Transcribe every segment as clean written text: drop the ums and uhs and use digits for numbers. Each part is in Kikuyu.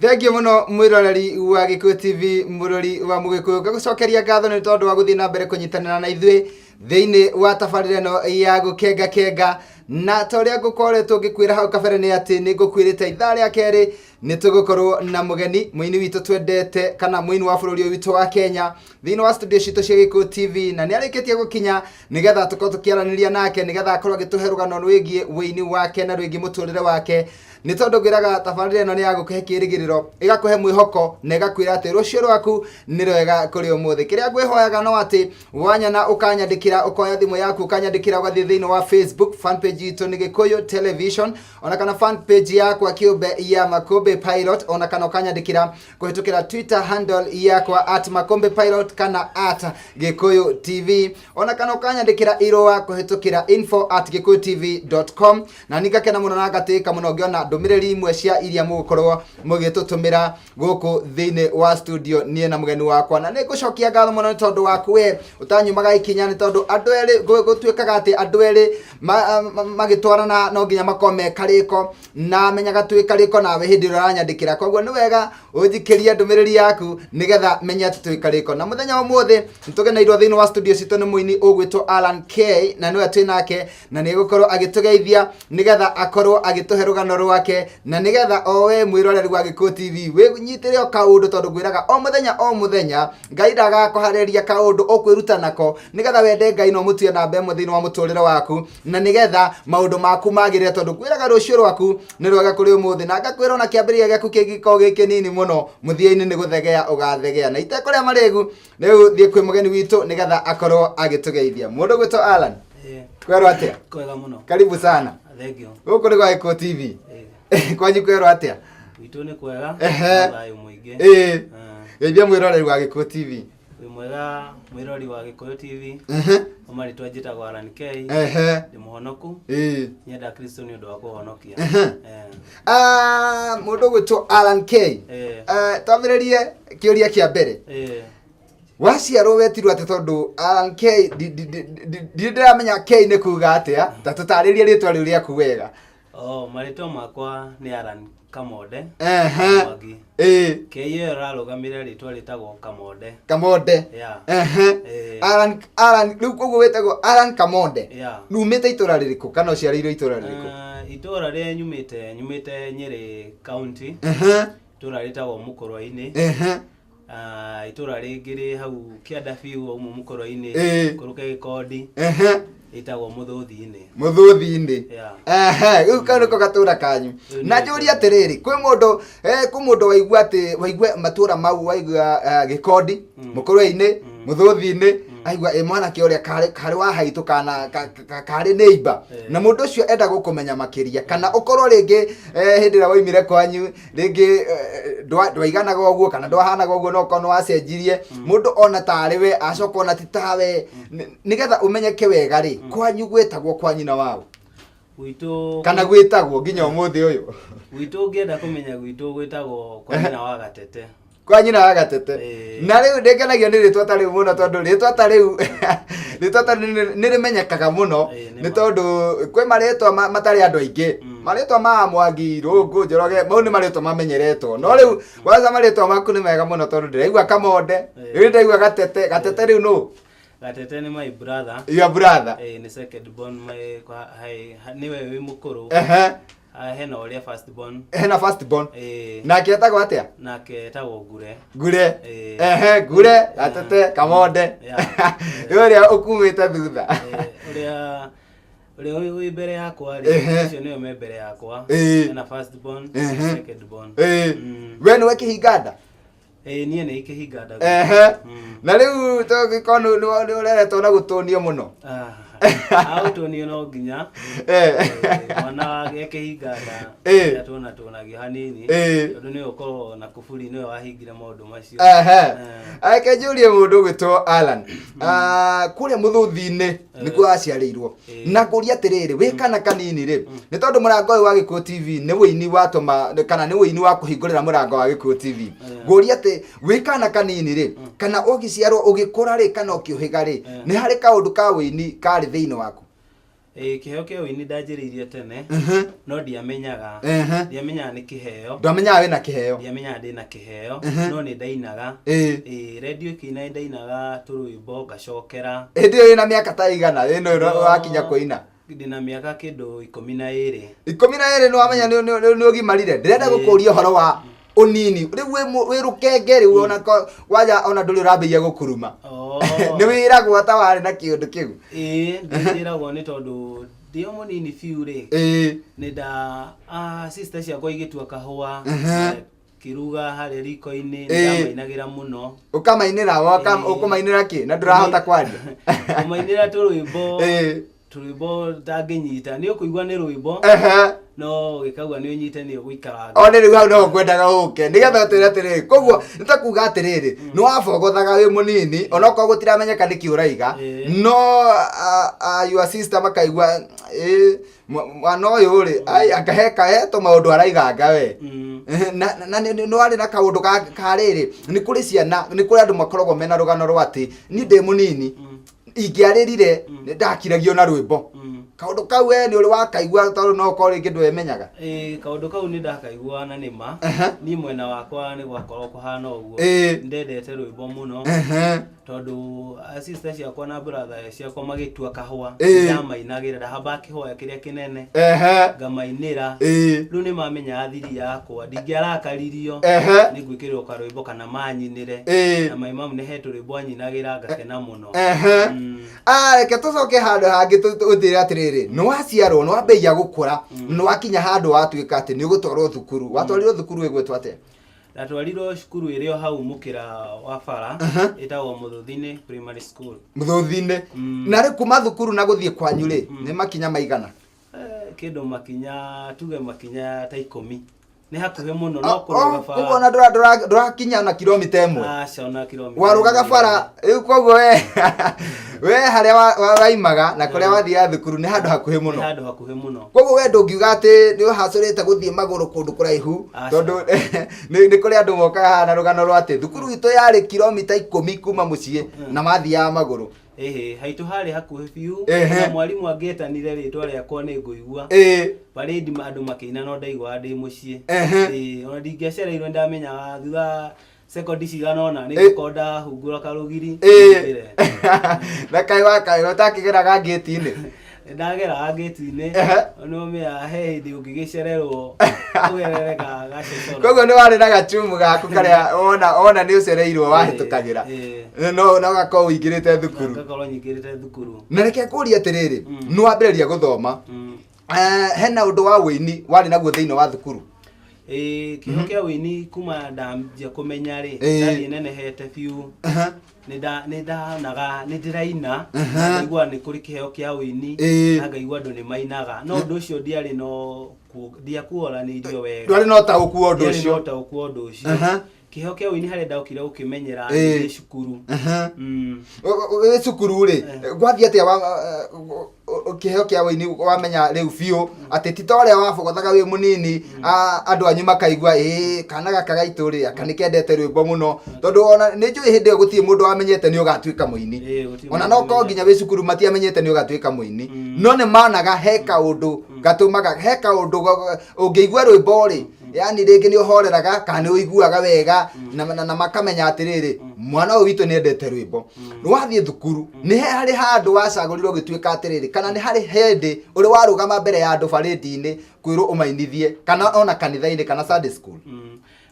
Thengiũ mũno mwĩroreri wa Gĩkũyũ TV, mũrori wa Mũgĩkũyũ. Ngagũcokeria ngatho nĩ tondũ wa gũthiĩ na mbere kũnyitanĩra na ithuĩ thĩinĩ wa tabarĩra ĩno ya gũkenga kenga. Na ta ũrĩa ngũkoretwo ngĩkwĩra hau kabere nĩ atĩ nĩ ngũkwĩrĩte ithaa rĩa kerĩ nĩ tũgũkorwo na mũgeni mũini witũ twendete kana mũini wa bũrũri ũyũ witũ wa Kenya thĩinĩ wa studio citũ cia Gĩkũyũ TV, na nĩ arĩkĩtie gũkinya nĩgetha tũkorwo tũkĩaranĩria nake nĩgetha akorwo agĩtũhe rũgano rwĩgiĩ wĩini wake na rwĩgiĩ mũtũrĩre wake, nĩ tondũ ngwĩraga tabarĩra ĩno nĩ ya gũkũhe kĩĩrĩgĩrĩro, ĩgakũhe mwĩhoko na ĩgakwĩra atĩ rũciũ rwaku nĩ rwega kũrĩ ũmũthĩ. Kĩrĩa ngwĩhoyaga no atĩ wanyona ũkanyandĩkĩra, ũkoya thimũ yaku ũkanyandĩkĩra, ũgathiĩ thĩinĩ wa Facebook fan page itũ nĩ Gĩkũyũ Television, ona kana fan page yakwa kĩũmbe ya Makũmbĩ Pilot, ona kana ũkanyandĩkĩra kũhĩtũkĩra Twitter handle yakwa at Makũmbĩ Pilot kana at Gĩkũyũ TV, ona kana ũkanyandĩkĩra irũa kũhĩtũkĩra info at gĩkũyũ tv.com. Na nĩ ngakena mũno na ngatĩĩka mũno ngĩona ndũmĩrĩri imwe cia iria mũgũkorwo mũgĩtũtũmĩra gũkũ thĩinĩ wa studio niĩ na mũgeni wakwa. Na nĩ ngũcokia ngatho mũno nĩ tondũ waku we ũtanyumaga ikinya, nĩ tondũ andũ erĩ gũtuĩkaga atĩ andũ erĩ magĩtwarana no nginya makorwo me karĩko, na menyaga twĩ karĩko nawe hĩndĩ ĩrĩa ũranyandĩkĩra. Koguo nĩ wega ũnjikĩrie ndũmĩrĩri yaku nĩgetha menye atĩ twĩ karĩko. Na mũthenya wa ũmũthĩ nĩtũgeneirwo thĩinĩ wa studio citũ nĩ mũini ũgwĩtwo Alan K, na nĩwe twĩ nake na nĩ egũkorwo agĩtũgeithia nĩgetha akorwo agĩtũhe rũgano rwake, na nĩgetha o we mwĩroreri wa Gĩkũyũ TV wĩnyitĩre o kaũndũ, tondũ ngwĩraga o mũthenya o mũthenya Ngai ndagakũharĩria kaũndũ ũkwĩruta nako nĩgetha wende Ngai na ũmũtue namba ĩmwe thĩinĩ wa mũtũrĩre waku, na nĩgetha maũndũ maku magĩrĩre, tondũ ngwĩraga rũciũ rwaku nĩ rwega kũrĩ ũmũthĩ. Na ngakwĩra ona kĩambĩrĩria gĩaku kĩngĩkorwo gĩ kĩnini mũno, mũthia-inĩ nĩ gũthegea ũgathegea. Na itekũrĩa marĩgu, rĩu thiĩ kwĩ mũgeni witũ nĩgetha akorwo agĩtũgeithia. Mũndũ gwĩtwo Alan, kwerwo atĩa? Kwega mũno. Karibu sana. Thank you. Gũkũ nĩ gwa Gĩkũyũ TV. Kwanyu kwerwo atĩa? Gwitũ nĩ kwega. Thayũ mũingĩ. Geithia mwĩroreri wa Gĩkũyũ TV. Wĩ mwega mwĩrori wa Gĩkũyũ TV. Kwa marĩtwa njĩtagwo Alan K. Ndĩ mũhonoku. Nyenda Kristo nĩ ũndũ wa kũhonokia. Mũndũ ũgwĩtwo Alan K. Twambĩrĩrie kĩũria kĩa mbere. Waciarwo wetirwo atĩ? Tondũ Alan K ndirĩ ndĩramenya K nĩ kuga atĩa, ta tũtarĩrie rĩtwa rĩu rĩaku wega. Oh, marĩtwa makwa nĩ Alan Kamonde. Mwangi. K ĩyo ĩrarũgamĩrĩra rĩtwa rĩtagwo Kamonde. Kamonde. Yeah. Alan, Alan, rĩu koguo wĩtagwo Alan Kamonde? Yeah. Numĩte itũra rĩrĩkũ kana ũciarĩirwo itũra rĩrĩkũ? Itũra rĩrĩa nyumĩte Nyĩrĩ County, itũra rĩtagwo Mũkũrwa-inĩ. Itũra rĩngĩ rĩ hau kĩanda biũ wauma Mũkũrwa-inĩ, kũrũke Gĩkondi, rĩtagwo Mũthũthi-inĩ. Mũthũthi-inĩ. Yeah. Rĩu kau nĩko gatũra kanyu. Rĩu nĩ Na njũrie atĩrĩrĩ, kwĩ mũndũ waigua atĩ waigua matũra mau, waigua Gĩkondi, Mũkũrwe-inĩ, Mũthũthi-inĩ, aigua ĩ mwanake ũrĩa karĩ wa haitũ kana karĩ neighbor, na mũndũ ũcio enda gũkũmenya makĩria, kana ũkorwo rĩngĩ hĩndĩ ĩrĩa waumire kwanyu rĩngĩ ndwaiganaga ũguo kana ndwahanaga ũguo, no ũkorwo nĩ wacenjirie, mũndũ ona tarĩ we acoka ona ti tawe, nĩgetha ũmenyeke wega rĩ, kwanyu gwĩtagwo kwa nyina wao? Gwitũ Kana gwĩtagwo nginya ũmũthĩ ũyũ? Gwitũ, ũngĩenda kũmenya gwitũ, gwĩtagwo kwa nyina wa Gatete. Kwa nyina wa Gatete. Na rĩu ndĩngenagio nĩ rĩtwa ta rĩu mũno, tondũ rĩtwa ta rĩu nĩ rĩmenyekaga mũno, Ĩĩ, nĩ nĩ tondũ kwĩ marĩtwa matarĩ andũ aingĩ. Marĩtwa ma Mwangi, Rũngũ, Njoroge, mau nĩ marĩtwa mamenyeretwo, no rĩu kwanza marĩtwa maku nĩ mega mũno, tondũ ndĩraigua Kamonde, rĩu ndĩraigua Gatete. Gatete rĩu nũ? Gatete nĩ my brother. Your brother. Ĩĩ, nĩ second born my kwa nĩwe wĩ mũkũrũ. Ah, hena ũrĩa first born. Hena first born. Ĩĩ. Nake etagwo atĩa? Nake etagwo Ngure. Ngure. Ĩĩ. Ngure, Gatete, Kamonde. Ũrĩa ũkumĩte thutha? Ĩĩ, ũrĩa wĩ mbere yakwa rĩ, ũcio nĩwe me mbere yakwa. Hena first born, second born. We nĩwe kĩhinganda? Ĩĩ, niĩ nĩ kĩhinga nda. Na rĩu tũngĩkorwo nĩ ũreretwo na gũtũnio mũno? Agũtũnio no nginya. Mwana e kĩhinga nda nĩatũnatũnagio hanini, tondũ nĩwe ũkoragwo na kuburi, nĩwe wahingire maũndũ macio. Reke njũrie mũndũ ũgwĩtwo Alan. Kũrĩa Mũthũthi-inĩ nĩkuo waciarĩirwo, na ngũria atĩrĩrĩ, wĩ kana kanini rĩ, nĩ tondũ mũrango ũyũ wa Gĩkũyũ TV nĩ wĩini watũma kana nĩ wĩini wa kũhingũrĩra mũrango wa Gĩkũyũ TV, ngũria atĩ wĩ kana kanini rĩ, kana ũgĩciarwo, ũgĩkũra rĩ, kana ũkĩũhĩga rĩ, nĩ harĩ kaũndũ ka wĩini karĩ thĩinĩ waku? Ĩĩ, kĩheo kĩa ũini ndanjĩrĩirie tene no ndiamenyaga. Ndiamenyaga nĩ kĩheo. Ndwamenyaga wĩna kĩheo? Ndiamenyaga ndĩna kĩheo, no nĩ ndainaga. Ĩĩ, redio ĩkĩina nĩ ndainaga tũrwĩmbo ngacokera. Hĩndĩ ĩyo wĩna mĩaka ta igana ĩno ĩno wakinya kũina? Ndĩna mĩaka kĩndũ 12. 12 nĩ wamenya nĩ ũgimarire. Ndĩrenda gũkũria ũhoro wa ũnini rĩu wĩ rũkenge rĩu, ona wanja ona ndũrĩ ũrambĩrĩria gũkuruma. Nĩ wĩragwo ta warĩ na kĩũndũ kĩu? Ĩĩ, ndĩragwo nĩ tondũ ndĩ o mũnini biũ rĩ, nĩ nda sister ciakwa igĩtua kahũa, kĩruga harĩa riko-inĩ, nĩ ndamainagĩra mũno. Ũkamainĩra? Ũkũmainĩra kĩ na ndũrahota kwaria? Kũmainĩra tũrwĩmbo, tũrwĩmbo ndangĩnyita, nĩ ũkũigua nĩ rwĩmbo, no gĩkaugua nĩ ũnyite nĩ ũgũikaranga. O nĩ rĩu hau no ngwendaga ũke nĩgetha ũtwĩre atĩrĩrĩ, koguo nĩ ta kuga atĩrĩrĩ, nĩ wabogothaga wĩ mũnini onokorwo gũtiramenyeka nĩkĩ ũraiga, no your sister makaigua, ĩ mwana ũyũ rĩ, ai anga he he tũmaũndũ araiganga we. Na nĩ warĩ na kaũndũ ka rĩrĩ, nĩ kũrĩ ciana, nĩ kũrĩ andũ makoragwo mena rũgano rwa atĩ niĩ ndĩ mũnini ingĩarĩrire nĩ ndakiragio na rwĩmbo. Kaũndũ kau we nĩ ũrĩ wakaigua, tondũ no ũkorwo rĩngĩ ndwemenyaga? Ĩĩ, kaũndũ kau nĩ ndakaigua na nĩ ma. Niĩ mwena wakwa nĩ gwakorwo kũhana ũguo. Ndendete rwĩmbo mũno tondũ sister ciakwa na brother ciakwa magĩtua kahũa, ndamainagĩra, ndahambaga kĩhoya kĩrĩa kĩnene, ngamainĩra. Rĩu nĩ mamenyaga thiri yakwa, ndingĩarakaririo, nĩ ngwĩkĩrĩrwo karwĩmbo kana manyinĩre. Na my mom nĩ he tũrwĩmbo anyinagĩra ngakena mũno. Ah, reke tũcoke handũ hangĩ, ũtĩre atĩrĩrĩ, nĩ waciarwo, nĩ wambĩrĩria gũkũra, nĩ wakinya handũ watuĩka atĩ nĩ ũgũtwarwo thukuru. Watwarirwo thukuru ĩgwĩtwo atĩa? Ndatwarirwo cukuru ĩrĩ o hau mũkĩra wa bara, ĩtagwo Mũthũthi-inĩ Primary School. Mũthũthi-inĩ. Na rĩ, kuma thukuru na gũthiĩ kwanyu rĩ, nĩ makinya maigana? Kĩndũ makinya, tuge makinya ta 10, nĩ hakuhĩ mũno, no kũrũga bara. Koguo ona ndũrakinya na kilomita 1? Aca, ona kilomita Warũgaga 1. Bara rĩu, koguo we harĩa waimaga na kũrĩa wathiaga thukuru nĩ handũ hakuhĩ Nĩ mũno. Handũ hakuhĩ mũno. Koguo we ndũngiuga atĩ nĩ ũhacũrĩte gũthiĩ magũrũ kũndũ kũraihu? Aca. Tondũ nĩ kũrĩ andũ mokaga haha na rũgano rwa atĩ thukuru itũ yarĩ kilomita 10 kuma mũciĩ na mathiaga magũrũ. Ĩhĩ, haitũ harĩ hakuhĩ biũ. Na mwarimũ angĩetanire rĩtwa rĩakwa nĩ ngũigua parade andũ makĩina, no ndaiguaga ndĩ mũciĩ. Ĩĩ, ona ndingĩacereirwo, nĩndamenyaga thutha sekondi cigana ũna nĩ ngũkorwo ndahungura karũgiri nyingĩre. Na kaĩ wa kaĩ ũtakĩgeraga ngĩti-inĩ? Ndageraga ngĩti-inĩ. Nĩ ũmenyaga he hĩndĩ ũngĩgĩcererwo ũgerere gacocoro. Koguo nĩ warĩ na gachumu gaku karĩa wona nĩ ũcereirwo wahĩtũkagĩra, no gakorwo ũingĩrĩte thukuru. Ngakorwo nyingĩrĩte thukuru. Na reke ngũrie atĩrĩrĩ, nĩ wambĩrĩria gũthoma, hena ũndũ wa ũini warĩ naguo thĩinĩ wa thukuru? Ĩĩ, kĩheo kĩa ũini kuma ndambia kũmenya rĩ, ndathiĩ nenehete biũ, nĩ ndanaga nĩ ndĩraina na ngaigua nĩ kũrĩ kĩheo kĩa ũini, na ngaigua andũ nĩ mainaga, no ũndũ ũcio ndiarĩ no ndiakuoranĩirio wega. Ndwarĩ na ũtaũku wa ũndũ Ndiarĩ na ũcio? Ũtaũku wa ũndũ ũcio. Kĩheo kĩa ũini harĩa ndokire gũkĩmenyera nĩ cukuru. Wĩ cukuru rĩ, gwathiĩ atĩa wa kĩheo kĩa ũini wamenya rĩu biũ atĩ ti ta ũrĩa wabogothaga wĩ mũnini, andũ anyu makaigua, ĩĩ, kana gaka gaitũ rĩ, aka nĩ kendete rwĩmbo mũno, tondũ ona nĩ njũĩ hĩndĩ ĩyo gũtirĩ mũndũ wamenyete nĩ ũgatuĩka mũini? Ĩĩ, gũtirĩ Ona mũndũ no korwo wamenyete. nginya wĩ cukuru matiamenyete nĩ ũgatuĩka mũini, no nĩ managa he kaũndũ gatũmaga, he kaũndũ ũngĩigua rwĩmbo rĩ, yani rĩngĩ nĩ ũhoreraga kana nĩ ũiguaga wega, na makamenya atĩrĩrĩ, mwana ũyũ witũ nĩ endete rwĩmbo. Nĩ wathiĩ thukuru, nĩ he harĩ handũ wacagũrirwo ũgĩtuĩka atĩrĩrĩ, kana nĩ harĩ hĩndĩ ũrĩ warũgama mbere ya andũ barĩndi-inĩ kwĩrwo ũmainithie, kana ona kanitha-inĩ kana Sunday school?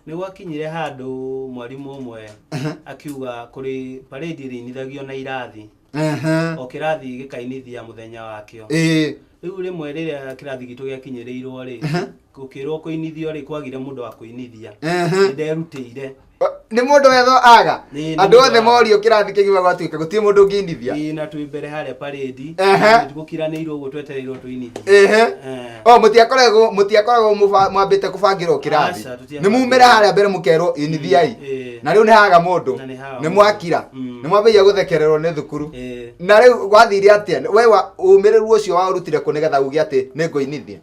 Nĩ gwakinyire handũ mwarimũ ũmwe akiuga kũrĩ parade ĩrĩa inithagio na irathi, o kĩrathi gĩkainithia mũthenya wakĩo. Rĩu rĩmwe rĩrĩa kĩrathi gitũ gĩakinyĩrĩirwo rĩ, gũkĩrwo kũinithio rĩ, kwagire mũndũ wa kũinithia, nĩ nderutĩire. Nĩ mũndũ wetho aga? Ĩĩ, nĩ Andũ mũndũ othe morio kĩrathi kĩgima gwatuĩka gũtirĩ mũndũ ũngĩinithia? Ĩĩ, na twĩ mbere harĩa parade, gũkiranĩirwo ũguo twetereirwo tũinithie. O mũtiakoragwo mwambĩte kũbangĩrwo kĩrathi? Aca, tũtiabangĩrwo. Nĩ mumĩre harĩa mbere mũkerwo inithiai? Na rĩu nĩ haga mũndũ? Na nĩ haga Nĩ mũndũ. mwakira? Nĩ mwambĩrĩria gũthekererwo nĩ thukuru? Ĩĩ. Na rĩu gwathire atĩa? We wa ũmĩrĩru ũcio waũrutire kũ nĩgetha uge atĩ nĩ ngũinithia?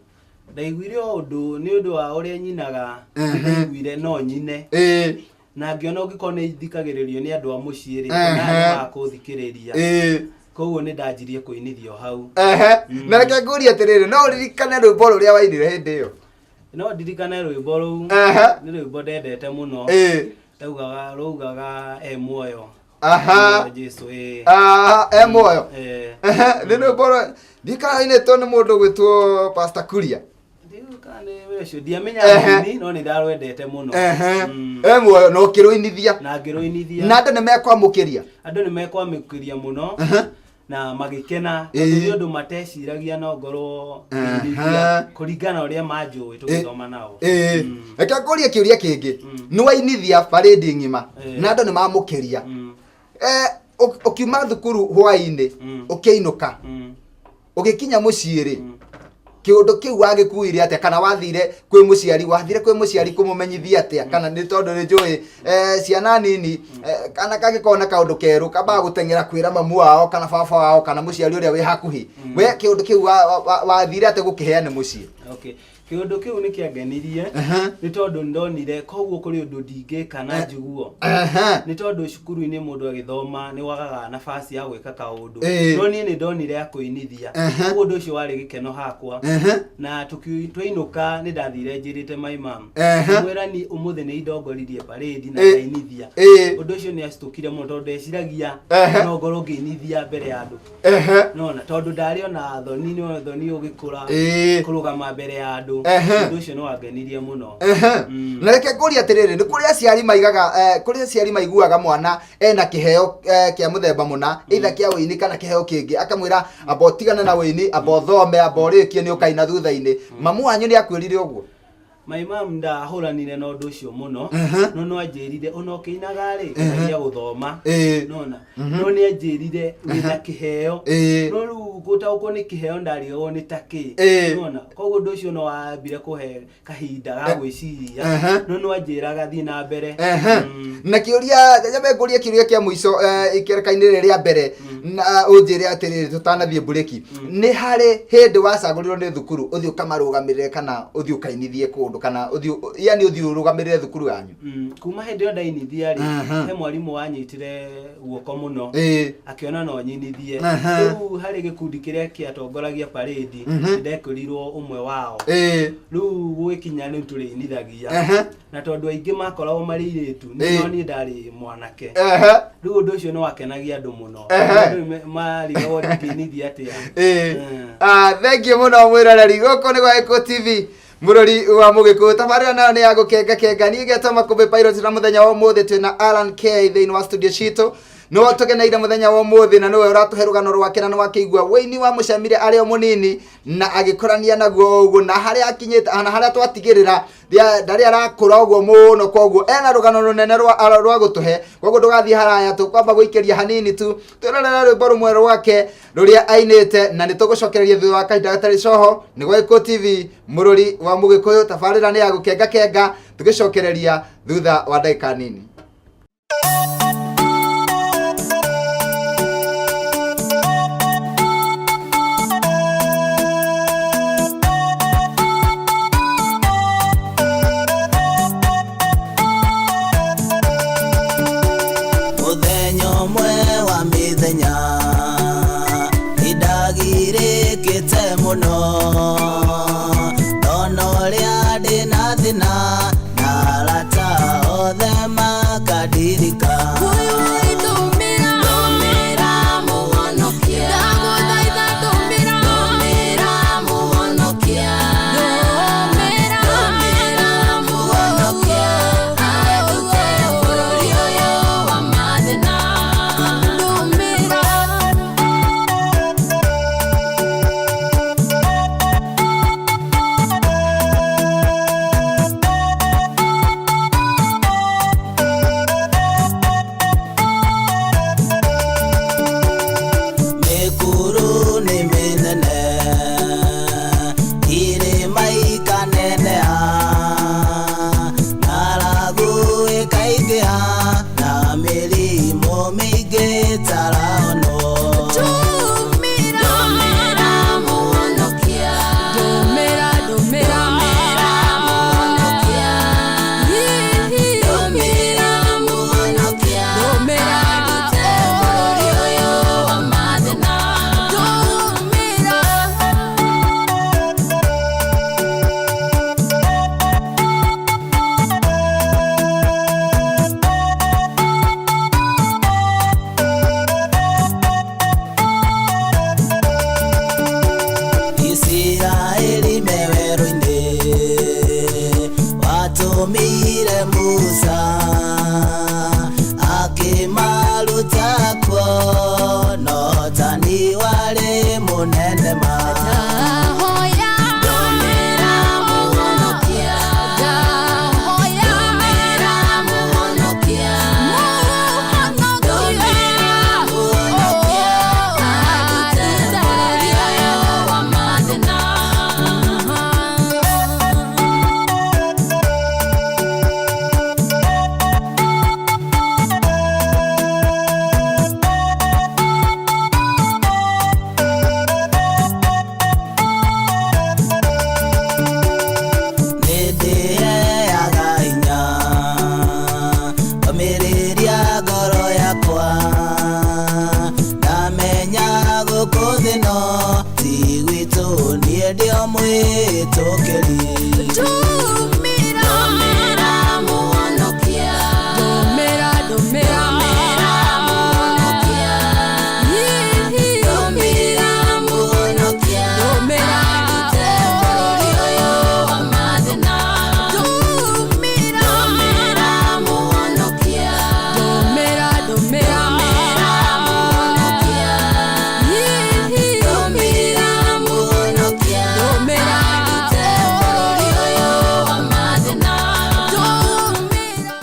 Ndaiguire o ũndũ nĩ ũndũ wa ũrĩa nyinaga, ndaiguire no nyine, na ngĩona ũngĩkorwo nĩ thikagĩrĩrio nĩ andũ a mũciĩ rĩ, na nĩ makũthikĩrĩria. Koguo nĩ ndanjirie kũinithio hau. Ehe. Na reke ngũrie atĩrĩrĩ, no ũririkane rwĩmbo rũrĩa wainire hĩndĩ ĩyo? No ndirikane rwĩmbo rũu. Ehe. Nĩ rwĩmbo ndendete mũno. Raugaga raugaga e muoyo. Aha. Jesu ĩ. Aha, e muoyo. Eh. Ehe, nĩ rwĩmbo rwa ndikarainĩtwo nĩ mũndũ gwĩtwo Pastor Kuria. Ndiũĩ kana nĩ we ũcio, ndiamenya Ehe. mũini no nĩ ndarwendete mũno. Ehe. E muoyo na ũkĩrũinithia. Na ngĩrũinithia. Na andũ nĩ mekwamũkĩria. Andũ nĩ mekwamũkĩria mũno. Na magĩkena Ĩĩ. tondũ nĩ ũndũ mateciragia no ngorwo Aha. ngĩinithia kũringana na ũrĩa manjũĩ tũgĩthoma nao. Ĩĩ. Reke ngũrie kĩũria kĩngĩ. Nĩ wainithia parade ng'ima na andũ nĩ mamũkĩria. Ũkiuma thukuru hwaĩ-inĩ ũkĩinũka ũgĩkinya mũciĩ rĩ, kĩũndũ kĩu wagĩkuire atĩa, kana wathire kwĩ mũciari, wathire kwĩ mũciari kũmũmenyithia atĩa? Kana nĩ tondũ nĩ njũĩ ciana nini, kana kangĩkorwo na kaũndũ kerũ kambaga gũteng'era kwĩra mamu wao kana baba wao kana mũciari ũrĩa wĩ hakuhĩ. We kĩũndũ kĩu wathire atĩa gũkĩheana mũciĩ? Okay. Kĩũndũ kĩu nĩ kĩangenirie nĩ tondũ ndonire koguo kũrĩ ũndũ ndingĩka na njiguo. Nĩ tondũ cukuru-inĩ mũndũ agĩthoma nĩ wagaga nafasi ya gwĩka kaũndũ. No niĩ nĩ ndonire ya kũinithia. Koguo ũndũ ũcio warĩ gĩkeno hakwa. Na twainũka nĩ ndathire njĩrĩte my mom. Ngĩmwĩra niĩ ũmũthĩ nĩ indongoririe parade na ndainithia. Ũndũ ũcio nĩ acitũkire mũno tondũ ndeciragia no ngorwo ngĩinithia mbere ya andũ. Nona tondũ ndarĩ ona thoni, nĩ thoni ũgĩkũra kũrũgama mbere ya andũ. Ũndũ ũcio nĩ wangenirie mũno. Na reke ngũrie atĩrĩrĩ, nĩ kũrĩ aciari maigaga, kũrĩ aciari maiguaga mwana ena kĩheo kĩa mũthemba mũna, either kĩa ũini kana kĩheo kĩngĩ, akamwĩra amba ũtigane na ũini, amba ũthome, amba ũrĩkie nĩ ũkaina thutha-inĩ. Mamu wanyu nĩ akwĩrire ũguo? My mom ndahũranire na ũndũ ũcio mũno, no no anjĩrire ona ũkĩinaga rĩ, geria gũthoma. Nona no nĩ anjĩrire wĩna kĩheo. No rĩu gũtaũkwo nĩ kĩheo ndarigagwo nĩ ta kĩ. Nona koguo ũndũ ũcio no wambire kũhe kahinda ga gwĩciria, no no anjĩraga thiĩ na mbere. Na kĩũria nyambe ngũrie kĩũria kĩa mũico ikereka-inĩ rĩrĩ rĩa mbere, na ũnjĩre atĩrĩrĩ tũtanathiĩ mburĩki, nĩ harĩ hĩndĩ wacagũrirwo nĩ thukuru ũthiĩ ũkamarũgamĩrĩre kana ũthiĩ ũkainithie kũndũ, kana ũthiĩ, yani ũthiĩ ũrũgamĩrĩre thukuru yanyu? Kuma hĩndĩ ĩyo ndainithia rĩ, he mwarimũ wanyitire guoko mũno akĩona no nyinithie. Rĩu harĩ gĩkundi kĩrĩa kĩatongoragia parade, ndekorirwo ũmwe wao. Rĩu gũgĩkinya nĩ tũrĩinithagia. Na tondũ aingĩ makoragwo marĩ airĩtu, no niĩ ndarĩ mwanake. Rĩu ũndũ ũcio nĩ wakenagia andũ mũno. Andũ marigagwo ndingĩinithia atĩa. Thank you mũno mwĩroreri, gũkũ nĩ gwa Gĩkũyũ TV, mũrori wa Mũgĩkũyũ. Tabarĩra nayo nĩ ya gũkenga kenga. Niĩ ngetwo Makũmbĩ Pilot, na mũthenya wa ũmũthĩ twĩna Alan K thĩinĩ wa studio citũ. Nĩwe tũgeneire mũthenya wa ũmũthĩ, na nĩwe ũratũhe rũgano rwake, na nĩwakĩigua wĩini wa mũcemire arĩ o mũnini na agĩkũrania naguo ũguo, na harĩa akinyĩte na harĩa twatigĩrĩra ndarĩ arakũra ũguo mũno, koguo ena rũgano rũnene rwa gũtũhe. Koguo ndũgathiĩ haraya, tũkwamba gũikĩria hanini tu twĩrorere rwĩmbo rũmwe rwake rũrĩa ainĩte, na nĩ tũgũcokereria thutha wa kahinda gatarĩ coho. Nĩ gwa Gĩkũyũ TV, mũrori wa Mũgĩkũyũ. Tabarĩra nĩ ya gũkenga kenga, tũgĩcokereria thutha wa ndagĩka nini. Mũthenya ũmwe wa mĩthenya nĩndagirĩkĩte mũno, ndona ũrĩa ndĩna thĩna na arata othe makandirika. Mĩkuru nĩ mĩnene, irĩma ikaneneha, ng'aragu ĩkaingĩha, na mĩrimũ mĩingĩ ĩtarahonwo. Atũmire Musa akĩmaruta kuo, no tani warĩ mũnene ma. Ndahoya, Ndũmĩra Mũhonokia, ndahoya, ndũmĩra Mũhonokia, Mũhonokia, Mũhonokia, andute bũrũri ũyũ wa mathĩna. Nĩndĩheaga hinya ngomĩrĩria ngoro yakwa, ndamenya gũkũ thĩ no ti gwitũ, niĩ ndĩ o mwĩtũkĩri. Ndũmĩra, Ndũmĩra Mũhonokia, ndũmĩra, ndũmĩra, ndũmĩra Mũhonokia, ndũmĩra Mũhonokia, ndũmĩra, andute bũrũri ũyũ wa mathĩna. ndũmĩra, Ndũmĩra Mũhonokia, ndũmĩra, ndũmĩra, ndũmĩra Mũhonokia, ndũmĩra Mũhonokia, ndũmĩra, andute bũrũri ũyũ wa mathĩna. ndũmĩra.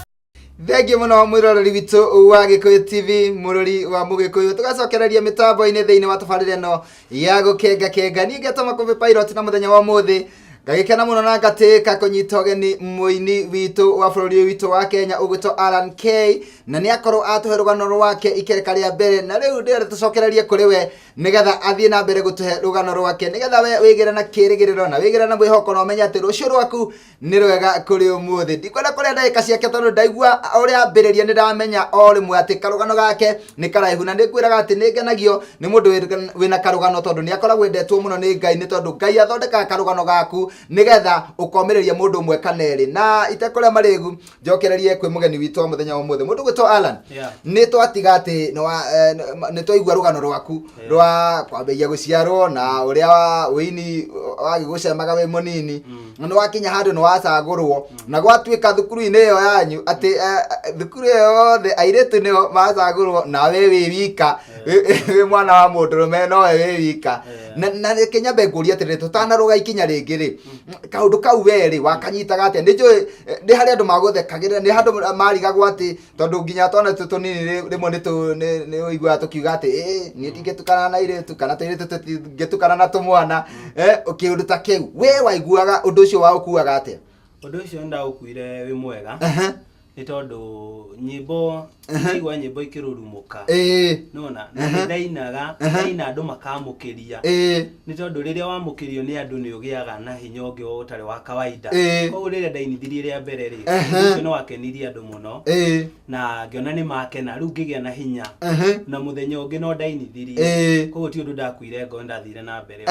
Thengiũ mũno mwĩroreri witũ wa Gĩkũyũ TV, mũrori wa Mũgĩkũyũ, tũgacokereria mĩtambo-inĩ thĩinĩ wa tabarĩra ĩno ya gũkenga kenga. Niĩ ngetwo Makũmbĩ Pilot, na mũthenya wa ũmũthĩ ngagĩkena mũno na ngatĩĩka kũnyita ũgeni mũini witũ wa bũrũri ũyũ witũ wa Kenya ũgwĩtwo Alan K, na nĩ akorwo atũhe rũgano rwake ikereka rĩa mbere, na rĩu ndĩrenda tũcokererie kũrĩ we nĩgetha athiĩ na mbere gũtũhe rũgano rwake, nĩgetha we wĩgĩre na kĩrĩgĩrĩro na wĩgĩre na mwĩhoko na ũmenye atĩ rũciũ rwaku nĩ rwega kũrĩ ũmũthĩ. Ndikwenda kũrĩa ndagĩka ciake tondũ ndaigua ũrĩa ambĩrĩria nĩ ndamenya o rĩmwe atĩ karũgano gake nĩ karaihu, na nĩ ngwĩraga atĩ nĩ ngenagio nĩ mũndũ wĩna karũgano tondũ nĩ akoragwo endetwo mũno nĩ Ngai, nĩ tondũ Ngai athondekaga karũgano gaku nĩgetha ũkomĩrĩria mũndũ ũmwe kana erĩ. Na itekũrĩa marĩgu, njokererie kwĩ mũgeni witũ wa mũthenya wa ũmũthĩ, mũndũ gwĩtwo Alan. Yeah. Nĩ twatiga atĩ nĩ twaigua rũgano rwaku rwa kwambĩrĩria gũciarwo na ũrĩa ũini wagĩgũcemaga wĩ mũnini, na nĩ wakinya handũ nĩ wacagũrwo na gwatuĩka thukuru-inĩ ĩyo yanyu atĩ thukuru ĩyo yothe airĩtu nĩo macagũrwo nawe wĩ wika, wĩ mwana wa mũndũrũme nowe wĩ wika. Na reke nyambe ngũrie atĩrĩrĩ, tũtanarũga ikinya rĩngĩ rĩ, kaũndũ kau we rĩ wakanyitaga atĩa? Nĩ njũĩ nĩ harĩ andũ magũthekagĩrĩra, nĩ handũ marigagwo atĩ tondũ nginya twana tũtũ tũnini rĩmwe nĩ ũiguaga tũkiuga atĩ ĩ niĩ ndingĩtukana na airĩtu kana tũirĩtu tũtingĩtukana na tũmwana, kĩũndũ ta kĩu we waiguaga ũndũ ũcio waũkuaga atĩa? Ũndũ ũcio nĩndaũkuire wĩ mwega, nĩ tondũ nyĩmbo ndaigua nyĩmbo ikĩrurumũka, nona na nĩ ndainaga, ndaina andũ makamũkĩria, nĩ tondũ rĩrĩa wamũkĩrio nĩ andũ nĩ ũgĩaga na hinya ũngĩ ũtarĩ wa kawaida. Koguo rĩrĩa ndainithirie rĩa mbere rĩ, ũndũ ũcio nĩ wakenirie andũ mũno, na ngĩona nĩ makena, rĩu ngĩgĩa na hinya, na mũthenya ũngĩ no ndainithirie. Koguo ti ũndũ ndakuire ngoro, ndathire na mbere.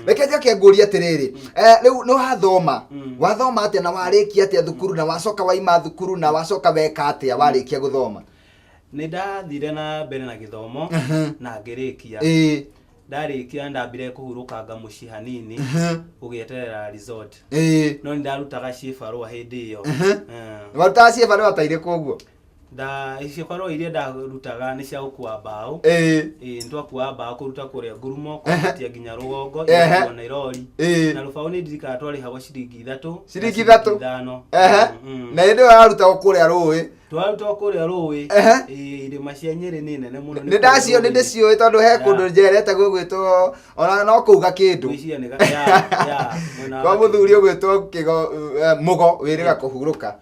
Reke njoke ngũrie atĩrĩrĩ, rĩu nĩ wathoma, wathoma atĩa na warĩkia atĩa thukuru, na wacoka waima thukuru na wacoka weka atĩa warĩkia gũthoma? Nĩ ndathire na mbere na gĩthomo na ngĩrĩkia. Ndarĩkia ndambire kũhurũkanga mũciĩ hanini gũgĩeterera result, no nĩ ndarutaga ciĩbarũa hĩndĩ ĩyo. Warutaga ciĩbarũa ta irĩkũ ũguo? Nda ciĩbarũa iria ndarutaga nĩ cia gũkua mbaũ. Ĩĩ, nĩ twakuaga mbaũ kũruta kũrĩa ngurumo kwambatia nginya rũgongo, igakuo na irori. Na rũbaũ nĩ ndirikanaga twarĩhagwo ciringi 3 na Ciringi 3? 5. Na hĩndĩ ĩyo yarutagwo kũrĩa rũĩ? Twarutagwo kũrĩa rũĩ. Ĩĩ, irĩma cia Nyĩrĩ nĩ nene mũno, nĩ ndacio, nĩ ndĩciũĩ tondũ he kũndũ njerete gũgwĩtwo ona no kũuga kĩndũ. Ngwĩciria nĩ ya, mwena wa kwa mũthuri ũgwĩtwo kĩgo, mũgo wĩrĩga kũhurũka.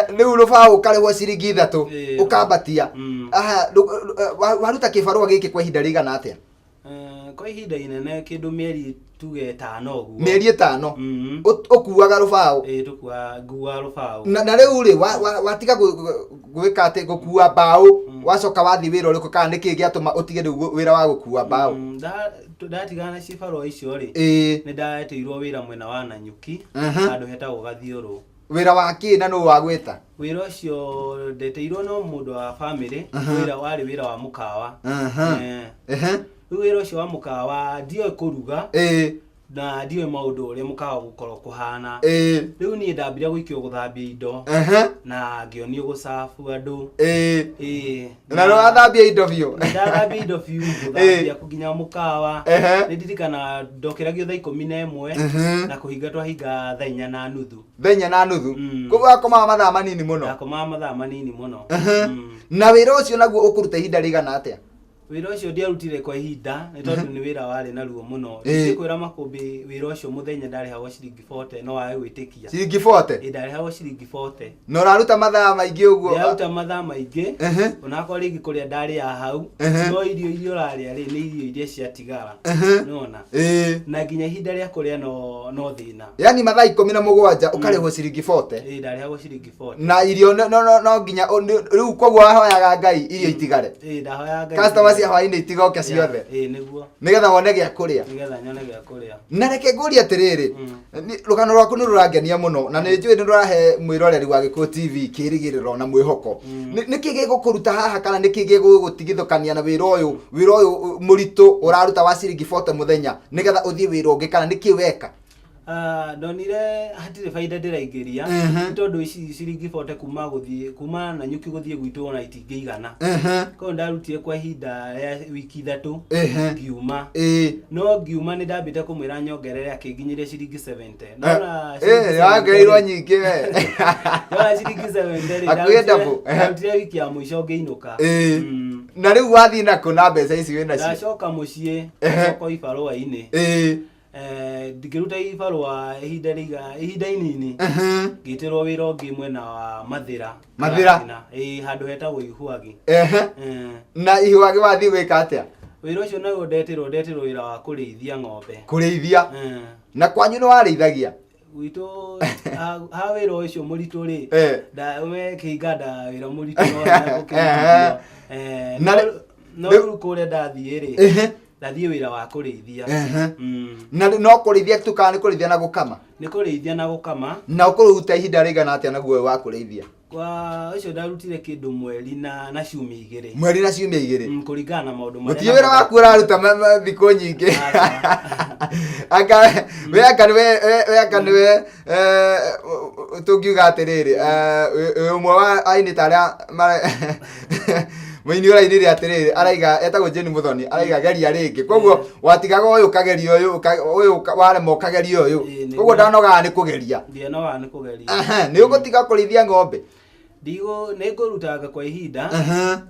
Rĩu rũbaũ ũkarĩhwo ciringi 3, ũkambatia. Aha, waruta kĩbarũa gĩkĩ kwa ihinda rĩigana atĩa? Kwa ihinda inene, kĩndũ mĩeri tuge 5 ũguo. Mĩeri 5? Ũkuaga rũbaũ? Ĩĩ, tũkuaga, nguaga rũbaũ. Na rĩu rĩ, watiga gwĩka atĩ gũkua mbaũ, wacoka wathiĩ wĩra ũrĩkũ, kana nĩkĩ gĩatũma ũtige rĩu wĩra wa gũkua mbaũ? Ndatigana na cibarũa icio rĩ, nĩ ndetĩirwo wĩra mwena wa Nanyuki, handũ hetagwo Gathiũrũ. Wĩra wa kĩ na nũ wagwĩta? Wĩra ũcio ndetĩirwo no mũndũ wa family, wĩra warĩ wĩra wa mũkawa. Rĩu wĩra ũcio wa mũkawa ndioĩ kũruga. Na ndiũĩ maũndũ ũrĩa mũkawa gũkorwo kũhana. Rĩu niĩ ndambire gũikio gũthambia indo na ngĩonio gũcabu andũ. Ĩĩ. Na nĩ wathambia indo biũ? Ndathambia indo biũ, gũthambia nginya mũkawa. Nĩ ndirikana ndokĩragio thaa 11 na kũhinga twahinga thaa 4:30. Thaa 4:30? Koguo wakomaga mathaa manini mũno? Ndakomaga mathaa manini mũno. Na wĩra ũcio naguo ũkũruta ihinda rĩigana atĩa? Wĩra ũcio ndiarutire kwa ihinda nĩ tondũ nĩ wĩra warĩ na ruo mũno. Ndingĩkwĩra makũmbĩ wĩra ũcio mũthenya ndarĩhagwo ciringi 40, no wage gwĩtĩkia. Ciringi 40? Ĩĩ, ndarĩhagwo ciringi 40. Na ũraruta mathaa maingĩ ũguo? Ndĩraruta mathaa maingĩ, onakorwo rĩngĩ kũrĩa ndarĩaga hau, no irio iria ũrarĩa rĩ, nĩ irio iria ciatigara. Nĩwona? Na nginya ihinda rĩa kũrĩa no thĩna. Yani mathaa 17 ũkarĩhwo ciringi 40? Ĩĩ, ndarĩhagwo ciringi 40. Na irio no nginya rĩu koguo wahoyaga Ngai irio itigare? Ĩĩ, ndahoyaga Ngai. Customer cia hwaĩ-inĩ itigoke ciothe? Ĩĩ, nĩguo. Nĩgetha wone gĩa kũrĩa? Nĩgetha nyone gĩa kũrĩa. Na reke ngũrie atĩrĩrĩ, rũgano rwaku nĩ rũrangenia mũno na nĩ njũĩ nĩ rũrahe mwĩroreri wa Gĩkũyũ TV kĩĩrĩgĩrĩro na mwĩhoko. Nĩkĩ gĩgũkũruta haha kana nĩkĩ gĩgũgũtigithũkania na wĩra ũyũ mũritũ ũraruta wa ciringi 40 mũthenya nĩgetha ũthiĩ wĩra ũngĩ, kana nĩkĩ weka? Ah, ndonire hatirĩ baida ndĩraingĩria, nĩ tondũ ici ciringi 40 kuma gũthiĩ kuma Nanyuki gũthiĩ gwitũ ona itingĩigana. Koguo ndarutire kwa ihinda rĩa wiki 3, ngiuma. No ngiuma nĩ ndambĩte kũmwĩra nyongerere, akĩnginyĩria ciringi 70. Ndona ciringi 70 Wongereirwo nyingĩ we. Ndona ciringi 70 rĩ, Hakuhĩ double. Ndarutire wiki ya mũico ngĩinũka. Na rĩu wathiĩ nakũ na mbeca ici wĩ nacio? Ndacoka mũciĩ, ndacoka ibarũa-inĩ. Ngĩruta ibarũa ihinda rĩiga ihinda inini, ngĩtĩrwo wĩra ũngĩ mwena wa Mathĩra. Mathĩra? Karatina. Ĩĩ, handũ hetagwo Ihuagi. Na Ihuagi wathiĩ gwĩka atĩa? Wĩra ũcio naguo ndetĩrwo wĩra wa kũrĩithia ng'ombe. Kũrĩithia? Na kwanyu nĩ warĩithagia? Gwitũ ha wĩra ũcio mũritũ rĩ, we kĩhinga nda wĩra mũritũ no gũkĩrĩithia. Na No rĩu kũrĩa ndathiĩ rĩ, ndathiĩ wĩra wa kũrĩithia. Na no kũrĩithia tu kana nĩ kũrĩithia na gũkama? Nĩ kũrĩithia na gũkama. Na ũkũruta ihinda rĩigana atĩa naguo wa kũrĩithia? Kwa ũcio ndarutire kĩndũ mweri na ciumia 2. Mweri na ciumia 2? Kũringana na maũndũ marĩa Gũtirĩ wĩra waku ũraruta thikũ nyingĩ. Anga we anga nĩwe we anga nĩwe tũngiuga atĩrĩrĩ, wĩ ũmwe wa aini ta arĩa mũini ũrainire atĩrĩrĩ, araiga etagwo Jane Muthoni, araiga geria rĩngĩ, koguo watigaga ũyũ ũkageria ũyũ, ũyũ warema ũkageria ũyũ. Ĩĩ, nĩguo. Koguo ndanogaga nĩ kũgeria. Ndianogaga nĩ kũgeria. Aha, nĩ ũgũtiga kũrĩithia ng'ombe? Ndigũ nĩ ngũrutanga kwa ihinda,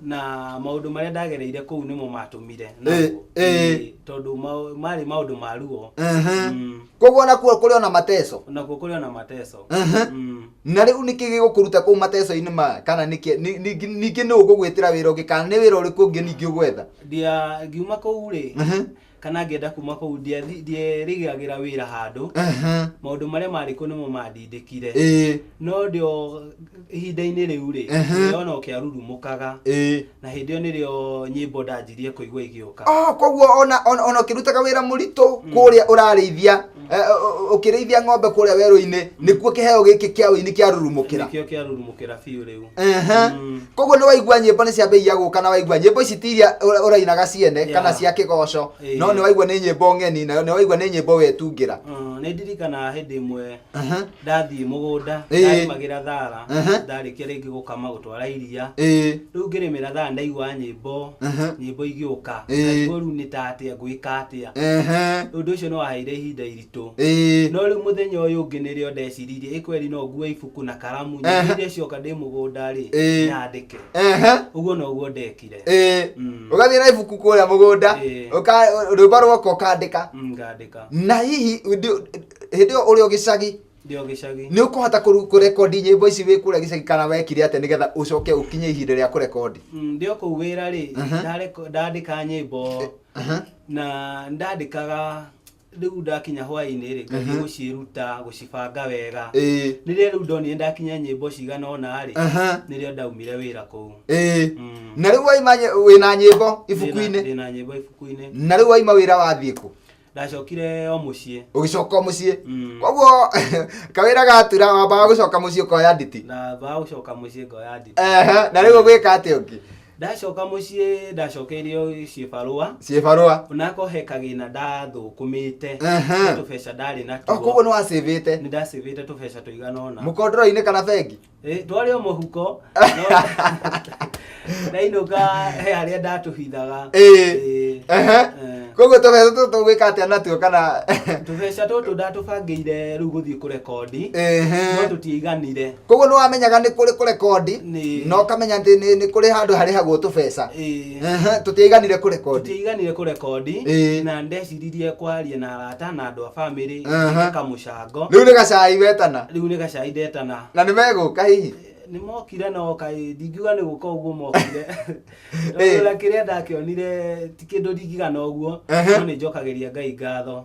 na maũndũ marĩa ndagereire kũu nĩmo matũmire Ĩĩ, tondũ marĩ maũndũ ma ruo. Koguo onakuo kũrĩ ona mateco? Onakuo kũrĩ ona mateco. Na rĩu nĩkĩ gĩgũkũruta kũu mateco-inĩ maya, kana nĩkĩ ningĩ nĩ ũgũgwĩtĩra wĩra ũngĩ, kana nĩ wĩra ũrĩkũ ũngĩ ningĩ ũgwetha? Ndia ngiuma kũu rĩ, kana ngĩenda kuma kũu, ndierĩgagĩra wĩra handũ. Maũndũ marĩa marĩ kũu nĩmo mandindĩkire. No ndio ihinda-inĩ rĩu rĩ, ndĩrona ũkĩarurumũkaga, na hĩndĩ ĩyo nĩrĩo nyĩmbo ndanjirie kũigua igĩũka. Oh, koguo ona ũkĩrutaga wĩra mũritũ kũrĩa ũrarĩithia, ũkĩrĩithia ng'ombe kũrĩa werũ-inĩ, nĩkuo kĩheo gĩkĩ kĩa ũini kĩarurumũkĩra? Nĩkĩo kĩarurumũkĩra biũ rĩu. Koguo nĩ waigua nyĩmbo nĩ ciambĩrĩria gũka, na waigua nyĩmbo ici ti iria ũrainaga ciene kana cia kĩgoco, no nĩ waigua nĩ nyĩmbo ng'eni, na nĩ waigua nĩ nyĩmbo wetungĩra. Nĩ ndirikanaga hĩndĩ ĩmwe ndathiĩ mũgũnda, ndarĩmagĩra thara, ndarĩkia rĩngĩ gũkama gũtwara iria, rĩu ngĩrĩmĩra thara ndaigua nyĩmbo igĩũka. Ndaigua rĩu nĩ ta atĩa ngwĩka atĩa. Ũndũ ũcio nĩ waheire ihinda iritũ. No rĩu mũthenya ũyũ ũngĩ nĩrĩo ndeciririe ĩkweri no ngue ibuku na karamu, nyĩmbo iria cioka ndĩ mũgũnda rĩ, nyandĩke. Ũguo noguo ndekire. Ũgathiĩ na ibuku kũrĩa mũgũnda, rwĩmbo rwoka ũkandĩka? Ngandĩka. Na hihi hĩndĩ ĩyo ũrĩ o gĩcagi? Ndĩ o gĩcagi. Nĩ ũkũhota kũrekondi nyĩmbo ici wĩ kũrĩa gĩcagi, kana wekire atĩa nĩgetha ũcoke ũkinye ihinda rĩa kũrekondi? Ndĩ o kũu wĩra rĩ, ndandĩka nyĩmbo na ndandĩkaga, rĩu ndakinya hwaĩ-inĩ rĩ, ngathiĩ gũciĩruta gũcibanga wega. Rĩrĩa rĩu ndonire ndakinya nyĩmbo cigana ũna rĩ, nĩrĩo ndaumire wĩra kũu. Na rĩu waima wĩna nyĩmbo ibuku-inĩ? Ndĩna nyĩmbo ibuku-inĩ. Na rĩu waima wĩra wathiĩ kũ? Ndacokire o mũciĩ. Ũgĩcoka o mũciĩ? Koguo kawĩra gatura wambaga gũcoka mũciĩ ũkoya nditi? Ndambaga gũcoka mũciĩ ngoya nditi. Na rĩu ũgwĩka atĩa ũngĩ? Ndacoka mũciĩ ndacokeirio cibarũa. Cibarũa. Onako he kagĩna ndathũkũmĩte. Tũbeca ndarĩ O natuo. koguo nĩ wacĩvĩte. Nĩ ndacĩvĩte tũbeca tũigana ũna. Mũkondoro-inĩ kana bengi? Twarĩ o mũhuko. No ndainũka he harĩa ndatũhithaga. Koguo tũbeca tũtũ tũgwĩka atĩa natuo kana? Tũbeca tũtũ ndatũbangĩire rĩu gũthiĩ kũrekondi. No tũtiaiganire. Koguo nĩ wamenyaga nĩ kũrĩ kũrekondi, na ũkamenya atĩ nĩ kũrĩ handũ harĩhagwo tũbeca. Tũtiaiganire kũrekondi. Tũtiaiganire kũrekondi. Na ndeciririe kwaria na arata na andũ a bamĩrĩ kamũcango. Rĩu nĩ gacai wetana. Rĩu nĩ gacai ndetana. Na nĩ megũka hihi? Nĩ mokire no kaĩ ndingiuga nĩ gũka ũguo mokire. Tondũ kĩrĩa ndakĩonire ti kĩndũ ndingiuga na ũguo, no nĩ njokagĩria Ngai ngatho.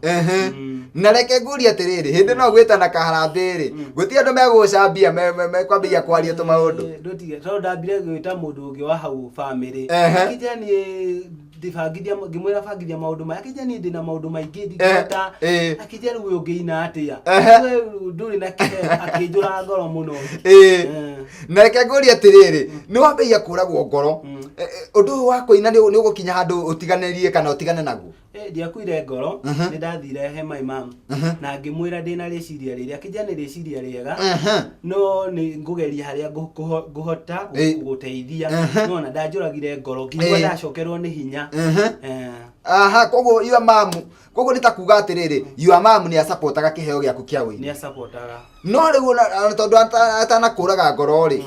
Na reke ngũrie atĩrĩrĩ, hĩndĩ no gwĩtana kaharambĩ rĩ, gũtirĩ andũ megũgũcambia mekwambĩrĩria kwaria tũmaũndũ. Ndũtige, tondũ ndambire gwĩta mũndũ ũngĩ wa hau bamĩrĩ. Akĩnjĩra niĩ ndĩbangithia, ngĩmwĩra bangithia maũndũ maya, akĩnjĩra niĩ ndĩna maũndũ maingĩ ndingĩhota. Akĩnjĩra rĩu ũyũ ũngĩina atĩa? We ndũrĩ na kĩheo, akĩnjũra ngoro mũno. Na reke ngũrie atĩrĩrĩ, nĩ wambĩrĩria kũragwo ngoro. Ũndũ ũyũ wa kũina nĩ ũgũkinya handũ ũtiganĩrie kana ũtigane naguo? Ndiakuire ngoro, nĩ ndathire he my mom na ngĩmwĩra ndĩna rĩciria rĩrĩa, akĩnjĩra nĩ rĩciria rĩega, no nĩ ngũgeria harĩa ngũhota gũgũteithia. No ona ndanjũragire ngoro, nginya ndacokerwo nĩ hinya. Aha, koguo your mom, koguo nĩ ta kuga atĩrĩrĩ, your mom nĩ asapotaga kĩheo gĩaku kĩa ũini. Nĩ asapotaga. No rĩu ona tondũ atanakũraga ngoro rĩ,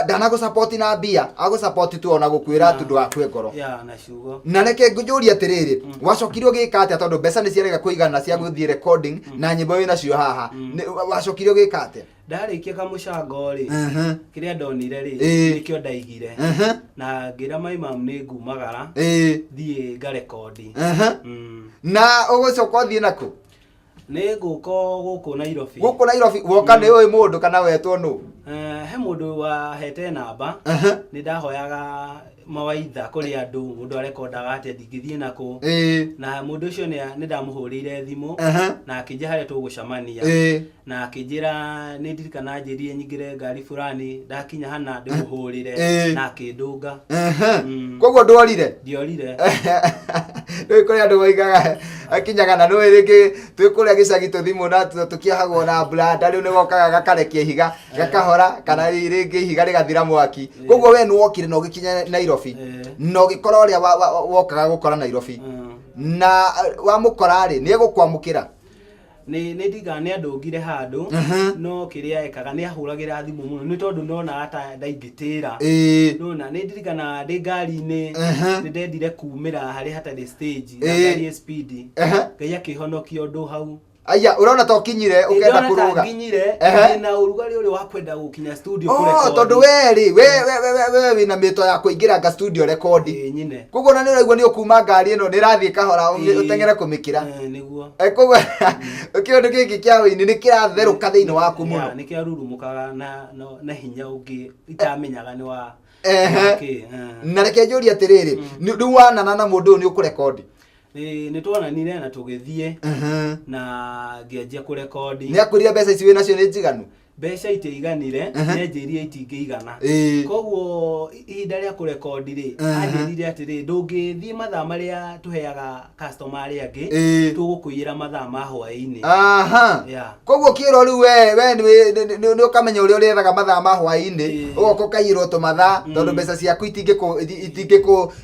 ndanagũsapoti na mbia, agũsapoti tu ona gũkwĩra tu ndũgakue ngoro. Ya, na ciugo. Na reke ngũnjũrie atĩrĩrĩ, wacokire ũgĩka atĩa tondũ mbeca nĩ ciarega kũigana cia gũthiĩ recording na nyĩmbo wĩ nacio haha? Wacokire ũgĩka atĩa? Ndarĩkia kamũcango rĩ, kĩrĩa ndonire rĩ, nĩkĩo ndaigire. Na ngĩra my mom nĩ ngumagara, thiĩ ngarekondi. Na ũgũcoka ũthiĩ nakũ? Nĩ ngũka gũkũ Nairobi. Gũkũ Nairobi, woka nĩ ũĩ mũndũ kana wetwo nũ? He mũndũ wahete namba, nĩ ndahoyaga mawaitha kũrĩ andũ, mũndũ arekondaga atĩa ndingĩthiĩ nakũ. Na mũndũ ũcio nĩ ndamũhũrĩire thimũ, na akĩnjĩra harĩa tũgũcemania. Na akĩnjĩra nĩ ndirikana njĩrire nyingĩre ngari fulani, ndakinya hana ndĩmũhũrĩre, na akĩndũnga. Koguo ndworire? Ndiorire. Rĩu kũrĩ andũ moigaga akinyaga na nũĩ rĩngĩ twĩ kũrĩa gĩcagi tũthimũ na tũkĩahagwo na blanda, rĩu nĩgokaga gakarekia ihiga gakahora kana rĩngĩ ihiga rĩgathira mwaki. Koguo we nĩwokire na ũgĩkinya Nairobi na ũgĩkora ũrĩa wokaga gũkora Nairobi. Na wamũkora rĩ, nĩ egũkwamũkĩra? Nĩ ndiga nĩ andũngire handũ, no kĩrĩa ekaga nĩ ahũragĩra thimũ mũno nĩ tondũ ndonaga ta ndaingĩtĩra. Nona nĩ ndirikanaga ndĩ ngari-inĩ, nĩ ndendire kumĩra harĩa hatarĩ stage, na ngari ĩ speed. Ngai akĩhonokia ũndũ hau. Aya, ũrona ta ũkinyire, ũkenda Ndĩrona ta kũrũga. nginyire, ndĩna ũrugarĩ ũrĩa wa kwenda gũkinya studio kũrekondi. Tondũ we rĩ, we wĩna mĩto ya kũingĩra nga studio rekondi. Nyine. Koguo ona nĩ ũraigua nĩ ũkuma ngari ĩno, nĩ ĩrathiĩ kahora, ũteng'ere kũmĩkĩra. Nĩguo. Koguo, kĩũndũ gĩkĩ kĩa ũini nĩ kĩratherũka thĩinĩ waku mũno. Ya, nĩ kĩarurumũkaga na hinya ũngĩ itamenyaga nĩ wa kĩ. Na reke njũrie atĩrĩrĩ, rĩu wanana na mũndũ ũyũ nĩ ũkũrekondi? Nĩ twonanire na tũgĩthiĩ, na ngĩanjia kũrekondi. Nĩ akwĩrire mbeca ici wĩnacio nĩ njiganu? Mbeca itiaiganire, nĩ anjĩrire itingĩigana. Koguo ihinda rĩa kũrekondi rĩ, anjĩrire atĩrĩ, ndũngĩthiĩ mathaa marĩa tũheaga customer arĩa angĩ, tũgũkũiyĩra mathaa ma hwaĩ-inĩ. Koguo kĩro rĩu we nĩ ũkamenya ũrĩa ũrĩethaga mathaa ma hwaĩ-inĩ, ũgoka ũkaiyĩrwo tũmathaa, tondũ mbeca ciaku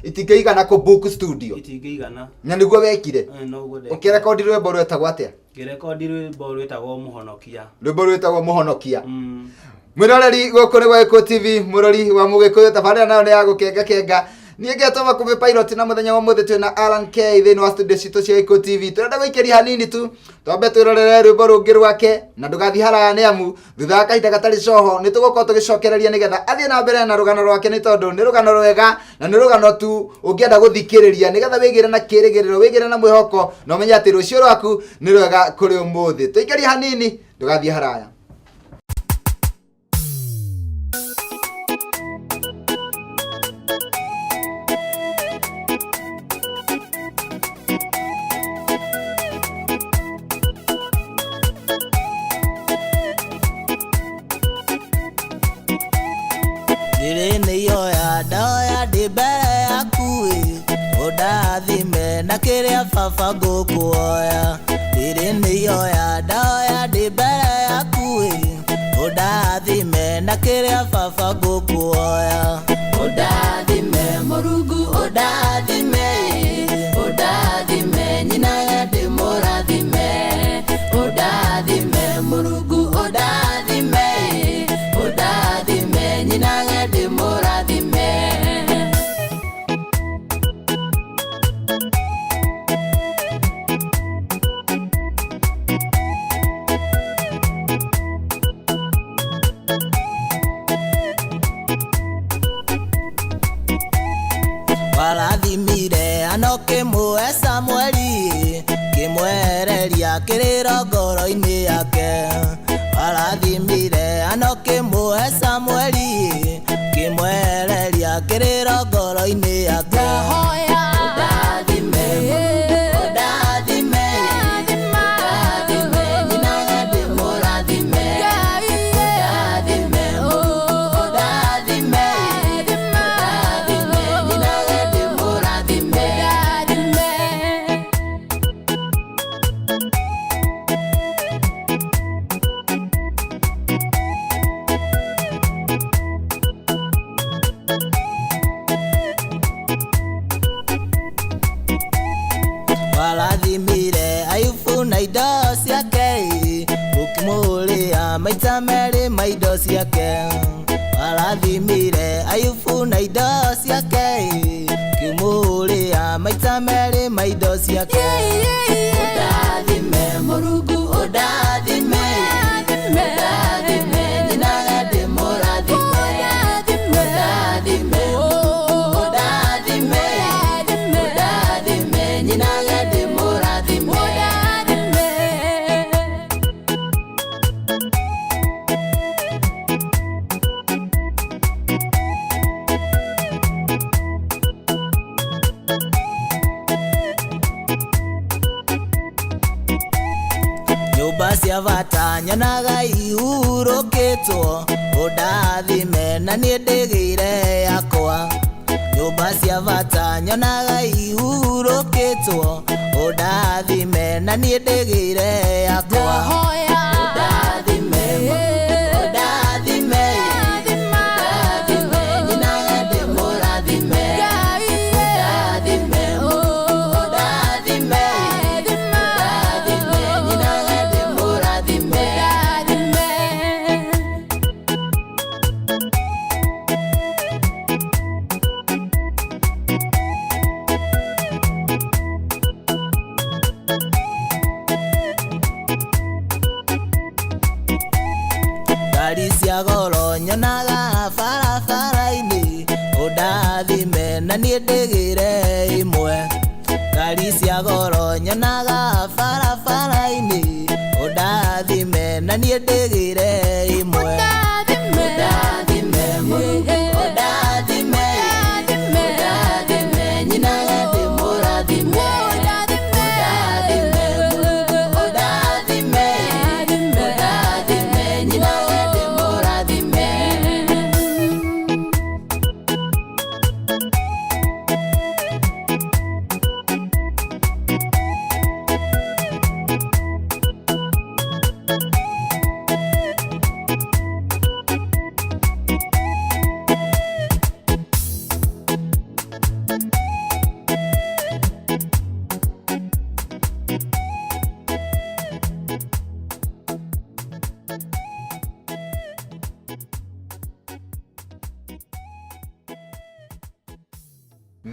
itingĩigana kũ book studio. Itingĩigana. Na nĩguo wekire? Noguo ndekire. Ũkĩrekondi rwĩmbo rwetagwo atĩa? Ngĩrekondi rwĩmbo rwĩtagwo Mũhonokia. Rwĩmbo rwĩtagwo Mũhonokia. Mwĩroreri gũkũ nĩ gwa Gĩkũyũ TV, mũrori wa Mũgĩkũyũ, tabarĩra nayo nĩ ya gũkenga kenga. Niĩ ngetwo Makũmbĩ Pilot, na mũthenya wa ũmũthĩ twĩna Allan K thĩinĩ wa studio citũ cia Gĩkũyũ TV. Tũrenda gũikĩria hanini tu, twambe twĩrorere rwĩmbo rũngĩ rwake, na ndũgathiĩ haraya nĩ amu thutha wa kahinda gatarĩ coho nĩ tũgũkorwo tũgĩcokereria nĩgetha athiĩ na mbere na rũgano rwake, nĩ tondũ nĩ rũgano rwega na nĩ rũgano tu ũngĩenda gũthikĩrĩria nĩgetha wĩgĩre na kĩrĩgĩrĩro, wĩgĩre na mwĩhoko, na ũmenye atĩ rũciũ rwaku nĩ rwega kũrĩ ũmũthĩ. Tũikĩrie hanini, ndũgathiĩ haraya. Ndĩrĩ nĩ ihoya ndoya ndĩ mbere Ũndathime na kĩrĩa baba ngũkũhoya. Rĩrĩ nĩ ihoya ndahoya ndĩ mbere yaku ĩ. Ũndathime na kĩrĩa baba ngũkũhoya. Ũndathime Mũrungu ũndathime. Ũndathime nyina ndĩmũrathime. Ũndathime Mũrungu ũndathime. Ũndathime nyina ndĩmũrathime. Warathimire ano kĩmũhe Samueli kĩmwehereria kĩrĩro ngoro-inĩ yake. Warathimire ano kĩmũhe Samueli kĩmwehereria kĩrĩro ngoro-inĩ yake. Ũndathime, ũndathime, ũndathime, nyina ndĩmũrathime. Ũndathime, ũndathime, ũndathime, nyina ndĩmũrathime. Warathimire Ayubu na indo ciake ũkĩmũrĩa maita merĩ ma indo ciake. Warathimire Ayubu na indo ciake ũkĩmũrĩa maita merĩ ma indo ciake. Ũndathime Mũrungu ũndathime. Ũndathime nyina ndĩmũrathime. Ũndathime ũndathime. Ũndathime nyina ndĩmũrathime. Nyũmba cia bata nyonaga ihurũkĩtwo ũndathime na niĩ ndĩgĩire yakwa. Nyũmba cia bata nyonaga ihurũkĩtwo ũndathime na niĩ ndĩgĩire yakwa. Ũndathime, ũndathime, ũndathime, nyina ndĩmũrathime. Ũndathime, ũndathime, ũndathime, nyina ndĩmũrathime. Ngari cia goro nyonaga barabara-inĩ ũndathime na niĩ ndĩgĩre ĩmwe. Ngari cia goro nyonaga barabara-inĩ ũndathime na niĩ ndĩgĩre ĩmwe. Ũndathime Mũrungu ũndathime. Ũndathime nyina ndĩmũrathime. Ũndathime Mũrungu ũndathime. Ũndathime nyina ndĩmũrathime.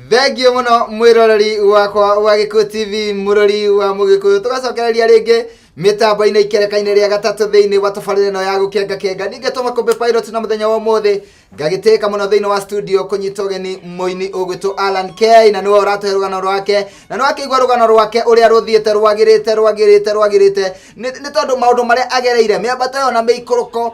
Thengio muno mwiroreri wakwa wa Gĩkũyũ TV, mũrori wa Mũgĩkũyũ. Tũgacokereria rĩngĩ mĩtambo-inĩ ikereka-inĩ rĩa gatatũ thĩinĩ wa tabarĩra ĩno ya gũkenga kenga. Ningĩ Tũmakũmbĩ Pilot na mũthenya wa ũmũthĩ ngagĩtĩka mũno thĩinĩ wa studio kũnyita ũgeni mũini ũgwĩtwo Alan K, na nĩwe ũratũhe rũgano rwake, na nĩ wakĩigua rũgano rwake ũrĩa rũthiĩte rwagĩrĩte rwagĩrĩte rwagĩrĩte, nĩ tondũ maũndũ marĩa agereire mĩambato ĩyo na mĩikũrũko.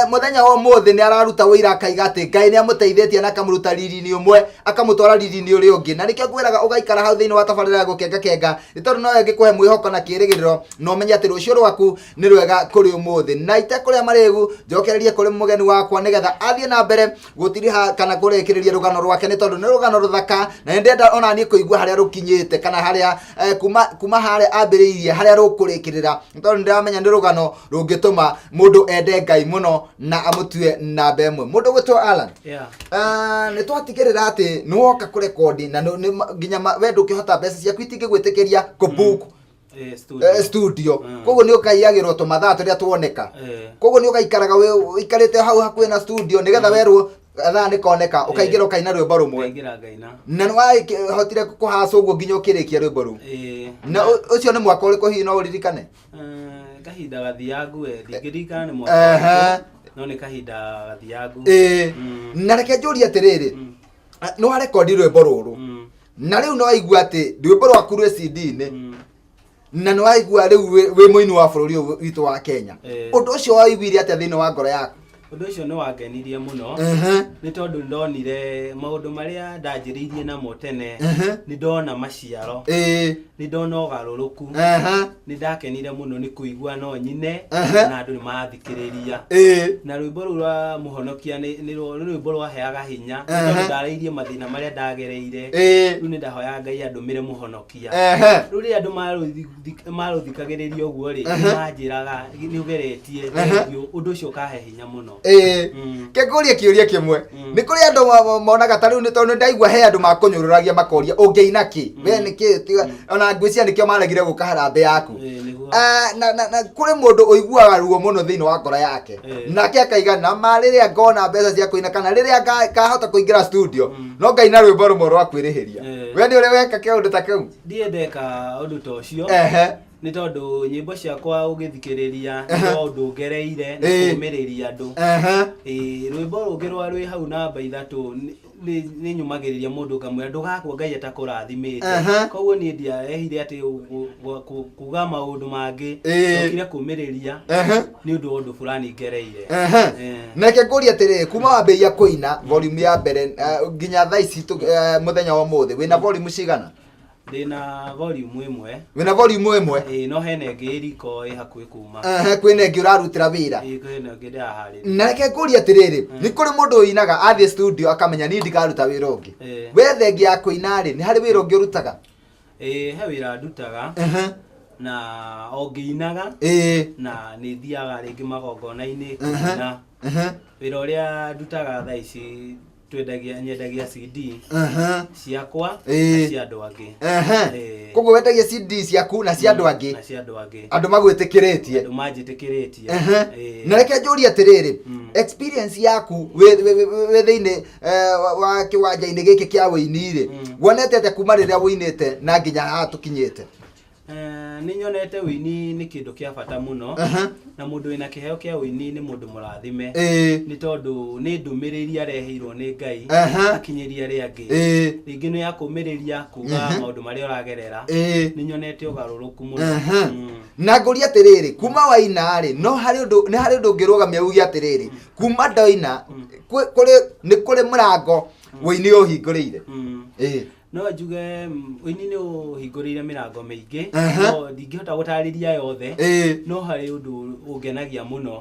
Mũthenya wa ũmũthĩ nĩ araruta ũira akaiga atĩ Ngai nĩ amũteithĩtie na akamũruta riri-inĩ ũmwe akamũtwara riri-inĩ ũrĩa ũngĩ, na nĩkĩo ngwĩraga ũgaikara hau thĩinĩ wa tabarĩra ya gũkenga kenga, nĩ tondũ no ĩngĩkũhe mwĩhoko na kĩĩrĩgĩrĩro na ũmenye atĩ rũciũ rwaku nĩ rwega kũrĩ ũmũthĩ. Na itekũrĩa marĩgu, njokererie kũrĩ mũgeni wakwa nĩgetha athiĩ na mbere mbere gũtiriha kana kũrĩkĩrĩria rũgano rwake, nĩ tondũ nĩ rũgano rũthaka na nĩ ndĩrenda ona niĩ kũigua harĩa rũkinyĩte kana harĩa kuma harĩa ambĩrĩirie harĩa rũkũrĩkĩrĩra, nĩ tondũ nĩ ndĩramenya nĩ rũgano rũngĩtũma mũndũ ende Ngai mũno na amũtue namba ĩmwe. Mũndũ gwĩtwo Alan, nĩ twatigĩrĩra atĩ nĩ woka kũrekondi na nginya we ndũngĩhota, mbeca ciaku itingĩgwĩtĩkĩria kũbook studio. Studio. Koguo nĩ ũkaiyagĩrwo tũmathaa tũrĩa tuoneka. Koguo nĩ ũgaikaraga ũikarĩte hau hakuhĩ na studio nĩgetha werwo thaa nĩ koneka ũkaingĩra ũkaina rwĩmbo rũmwe. Ngaingĩra ngaina. Na nĩ wahotire kũhaca ũguo nginya ũkĩrĩkia rwĩmbo rũu? Na ũcio nĩ mwaka ũrĩkũ hihi no ũririkane? Kahinda gathiangu, we ndingĩririkana nĩ mwaka ũrĩkũ, no nĩ kahinda gathiangu. Na reke njũrie atĩrĩrĩ, nĩ warekondi rwĩmbo rũrũ na rĩu nĩ waigua atĩ rwĩmbo rwaku rwĩ CD-inĩ na nĩ waigua rĩu wĩ mũini wa bũrũri ũyũ witũ wa Kenya, ũndũ ũcio waiguire atĩa thĩinĩ wa ngoro yaku? Ũndũ ũcio nĩ wangenirie mũno, nĩ tondũ ndonire maũndũ marĩa ndanjĩrĩirie namo tene, nĩ ndona maciaro, nĩ ndona ũgarũrũku. Nĩ ndakenire mũno nĩ kũigua no nyine na andũ nĩ marathikĩrĩria. Na rwĩmbo rũu rwa Mũhonokia nĩ rwĩmbo rwaheaga hinya, nĩ tondũ ndarĩirie mathĩna marĩa ndagereire. Rĩu nĩ ndahoyaga Ngai andũmĩre mũhonokia. Rĩu rĩrĩa andũ marũthikagĩrĩria ũguo rĩ, nĩ manjĩraga nĩ ũgeretie, thengiũ, ũndũ ũcio ũkahe hinya mũno. Kĩngũrie kĩũria kĩmwe. Nĩ kũrĩ andũ monaga ta rĩu, nĩ tondũ nĩ ndaigua he andũ makũnyũrũragia makoria ũngĩina kĩ we nĩ kĩ ona ngwĩciria nĩkĩo maregire gũka harambĩ yaku. Ĩĩ, nĩguo. Na kũrĩ mũndũ ũiguaga ruo mũno thĩinĩ wa ngoro yake, nake akaiga na ma rĩrĩa ngona mbeca cia kũina kana rĩrĩa ngahota kũingĩra studio no ngaina rwĩmbo rũmwe rwa kwĩrĩhĩria. We nĩ ũrĩ weka kĩũndũ ta kĩu? Ndiĩ ndeka ũndũ ta ũcio, nĩ tondũ nyĩmbo ciakwa ũgĩthikĩrĩria nĩ ũndũ ngereire na kũũmĩrĩria andũ. Ĩĩ, rwĩmbo rũngĩ rwa rwĩ hau namba 3 nĩ nyũmagĩrĩria mũndũ ngamwĩra ndũgakua Ngai atakũrathimĩte. Koguo niĩ ndiarehire atĩ kuga maũndũ mangĩ, ndokire kũmĩrĩria nĩ ũndũ wa ũndũ fulani ngereire. Na reke ngũrie atĩrĩrĩ, kuma wambĩrĩria kũina volume ya mbere nginya thaa ici mũthenya wa ũmũthĩ, wĩna volume cigana? Ndĩna volume 1. Wĩna volume 1? Ĩĩ, no hena ĩngĩ ĩ riko ĩ hakuhĩ kuma. Kwĩna ĩngĩ ũrarutĩra wĩra? Ĩĩ, kwĩna ĩngĩ ndĩraharĩria. Na reke ngũrie atĩrĩrĩ, nĩ kũrĩ mũndũ ũinaga athiĩ studio akamenya niĩ ndikaruta wĩra ũngĩ. We thengia ya kũina rĩ, nĩ harĩ wĩra ũngĩ ũrutaga? Ĩĩ, he wĩra ndutaga na o ngĩinaga na nĩ thiaga rĩngĩ magongona-inĩ kũina. Wĩra ũrĩa ndutaga thaa ici, twendagia, nyendagia CD ciakwa na cia andũ angĩ. Koguo wendagia CD ciaku na cia andũ angĩ? Na cia andũ angĩ. Andũ magwĩtĩkĩrĩtie? Andũ manjĩtĩkĩrĩtie. Na reke njũrie atĩrĩrĩ, experience yaku wĩ thĩinĩ wa kĩwanja-inĩ gĩkĩ kĩa wũini rĩ, wonete atĩa kuma rĩrĩa wũinĩte na nginya haha tũkinyĩte? Nĩ nyonete ũini nĩ kĩndũ kĩa bata mũno, na mũndũ wĩna kĩheo kĩa ũini nĩ mũndũ mũrathime, nĩ tondũ nĩ ndũmĩrĩri areheirwo nĩ Ngai akinyĩria arĩa angĩ. Rĩngĩ nĩ ya kũmĩrĩria kuga maũndũ marĩa ũragerera. Nĩ nyonete ũgarũrũku mũno. Na ngũria atĩrĩrĩ, kuma waina rĩ, no harĩ ũndũ, nĩ harĩ ũndũ ũngĩrũgamia uge atĩrĩrĩ, kuma ndoina nĩ kũrĩ mũrango wũini ũhingũrĩire? No njuge ũini nĩ ũhingũrĩire mĩrango mĩingĩ, no ndingĩhota gũtarĩria yothe. No harĩ ũndũ ũngenagia mũno,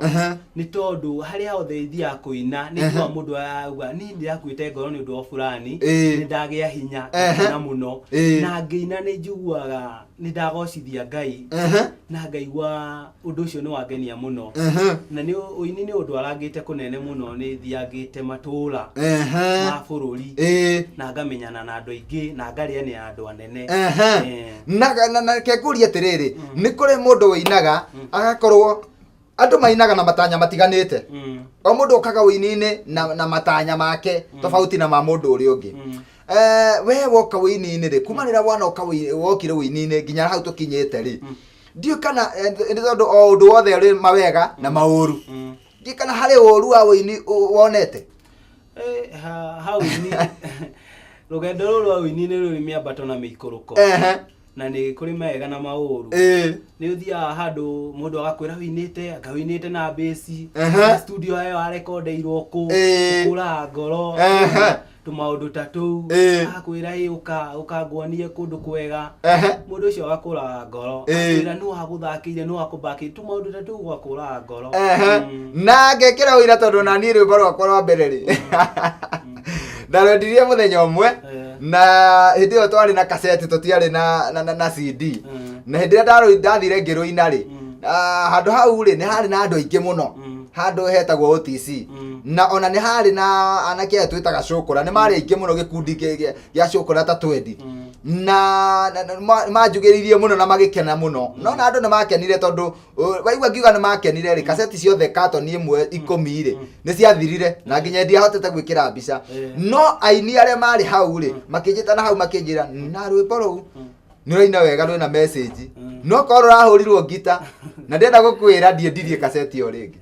nĩ tondũ harĩa hothe ithiaga kũina nĩ njiguaga mũndũ arauga niĩ ndĩrakuĩte ngoro nĩ ũndũ wa fulani, nĩ ndagĩa hinya ngakena mũno. Na ngĩina nĩ njiguaga nĩ ndagocithia Ngai na ngaigua ũndũ ũcio nĩ wangenia mũno. Na nĩ ũini nĩ ũndũ arangĩte kũnene mũno, nĩ thiangĩte matũra ma bũrũri na ngamenyana na andũ aingĩ na ngarĩanĩra na andũ anene. Na reke ngũrie atĩrĩrĩ, nĩ kũrĩ mũndũ ũinaga agakorwo andũ mainaga na matanya matiganĩte. O mũndũ okaga ũini-inĩ na matanya make tofauti na ma mũndũ ũrĩa ũngĩ. We woka ũini-inĩ rĩ, kuma rĩrĩa wanoka wokire ũini-inĩ nginya hau tũkinyĩte rĩ, ndiũĩ kana nĩ tondũ o ũndũ wothe ũrĩ mawega na maũru, ndiũĩ kana harĩ ũru wa ũini wonete? Ha ũini, rũgendo rũrũ rwa ũini nĩ rũrĩ mĩambato na mĩikũrũko, na nĩ kũrĩ mawega na maũru. Nĩ ũthiaga handũ mũndũ agakwĩra wĩinĩte anga wĩinĩte na mbĩci, na studio ĩyo arekondeirwo kũ, ũkũraga ngoro, tũmaũndũ ta tũu. Agakwĩra ĩ ũka ũka nguonie kũndũ kwega. Mũndũ ũcio agakũraga ngoro, akwĩra nũ agũthakĩire, nũ akũmbakĩire, tũmaũndũ ta tũu gũgakũraga ngoro. Na ngekĩra ũira tondũ na niĩ rwĩmbo rwakwa rwa mbere rĩ, Ndarwendirie mũthenya ũmwe. Na hĩndĩ ĩyo twarĩ na kaseti, tũtiarĩ na CD. Na hĩndĩ ĩrĩa ndathire ngĩrũina rĩ, ah, handũ hau rĩ, nĩ harĩ na andũ aingĩ mũno. Handũ hetagwo OTC. Na ona nĩ harĩ na anake aya twĩtaga cũkũra, nĩ marĩ aingĩ mũno, gĩkundi gĩa cũkũra ta twendi. Na manjugĩrĩirie mũno na magĩkena mũno. No na andũ nĩ makenire tondũ waigua ngiuga nĩ makenire rĩ, kaseti ciothe katoni ĩmwe 10 rĩ nĩ ciathirire na nginya ndiahotete gwĩkĩra mbica. No aini arĩa marĩ hau rĩ makĩnjĩta na hau makĩnjĩra na rwĩmbo rũu nĩ ũraina wega, rwĩna message. No korwo rũrahũrirwo ngita na ndĩrenda gũkwĩra ndiendirie kaseti ĩyo rĩngĩ.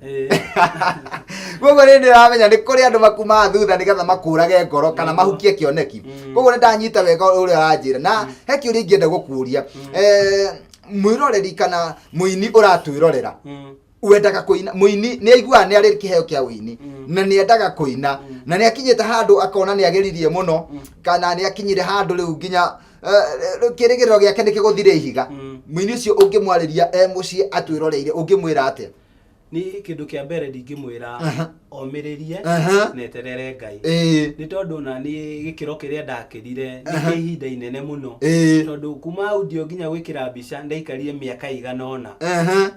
Koguo nĩ ndĩramenya nĩ kũrĩ andũ makumaga thutha nĩgetha makũrage ngoro kana mahukie kĩoneki. Koguo nĩ ndanyita wega ũrĩa ũranjĩra na he kĩũria ingĩenda gũkũria. Mwĩroreri kana mũini ũratwĩrorera wendaga kũina, mũini nĩ aiguaga nĩ arĩ kĩheo kĩa ũini na nĩ endaga kũina na nĩ akinyĩte handũ akona nĩ ageririe mũno kana nĩ akinyire handũ rĩu nginya kĩrĩgĩrĩro gĩake nĩ kĩgũthire ihiga. Mũini ũcio ũngĩmwarĩria e mũciĩ atwĩroreire, ũngĩmwĩra atĩa? Ni kĩndũ kĩa mbere ndingĩmwĩra omĩrĩrie na eterere Ngai. Nĩ tondũ na nĩ gĩkĩro kĩrĩa ndakĩrire nĩ kĩa ihinda inene mũno. Tondũ kuma audio nginya gwĩkĩra mbica ndaikarire mĩaka ĩigana ũna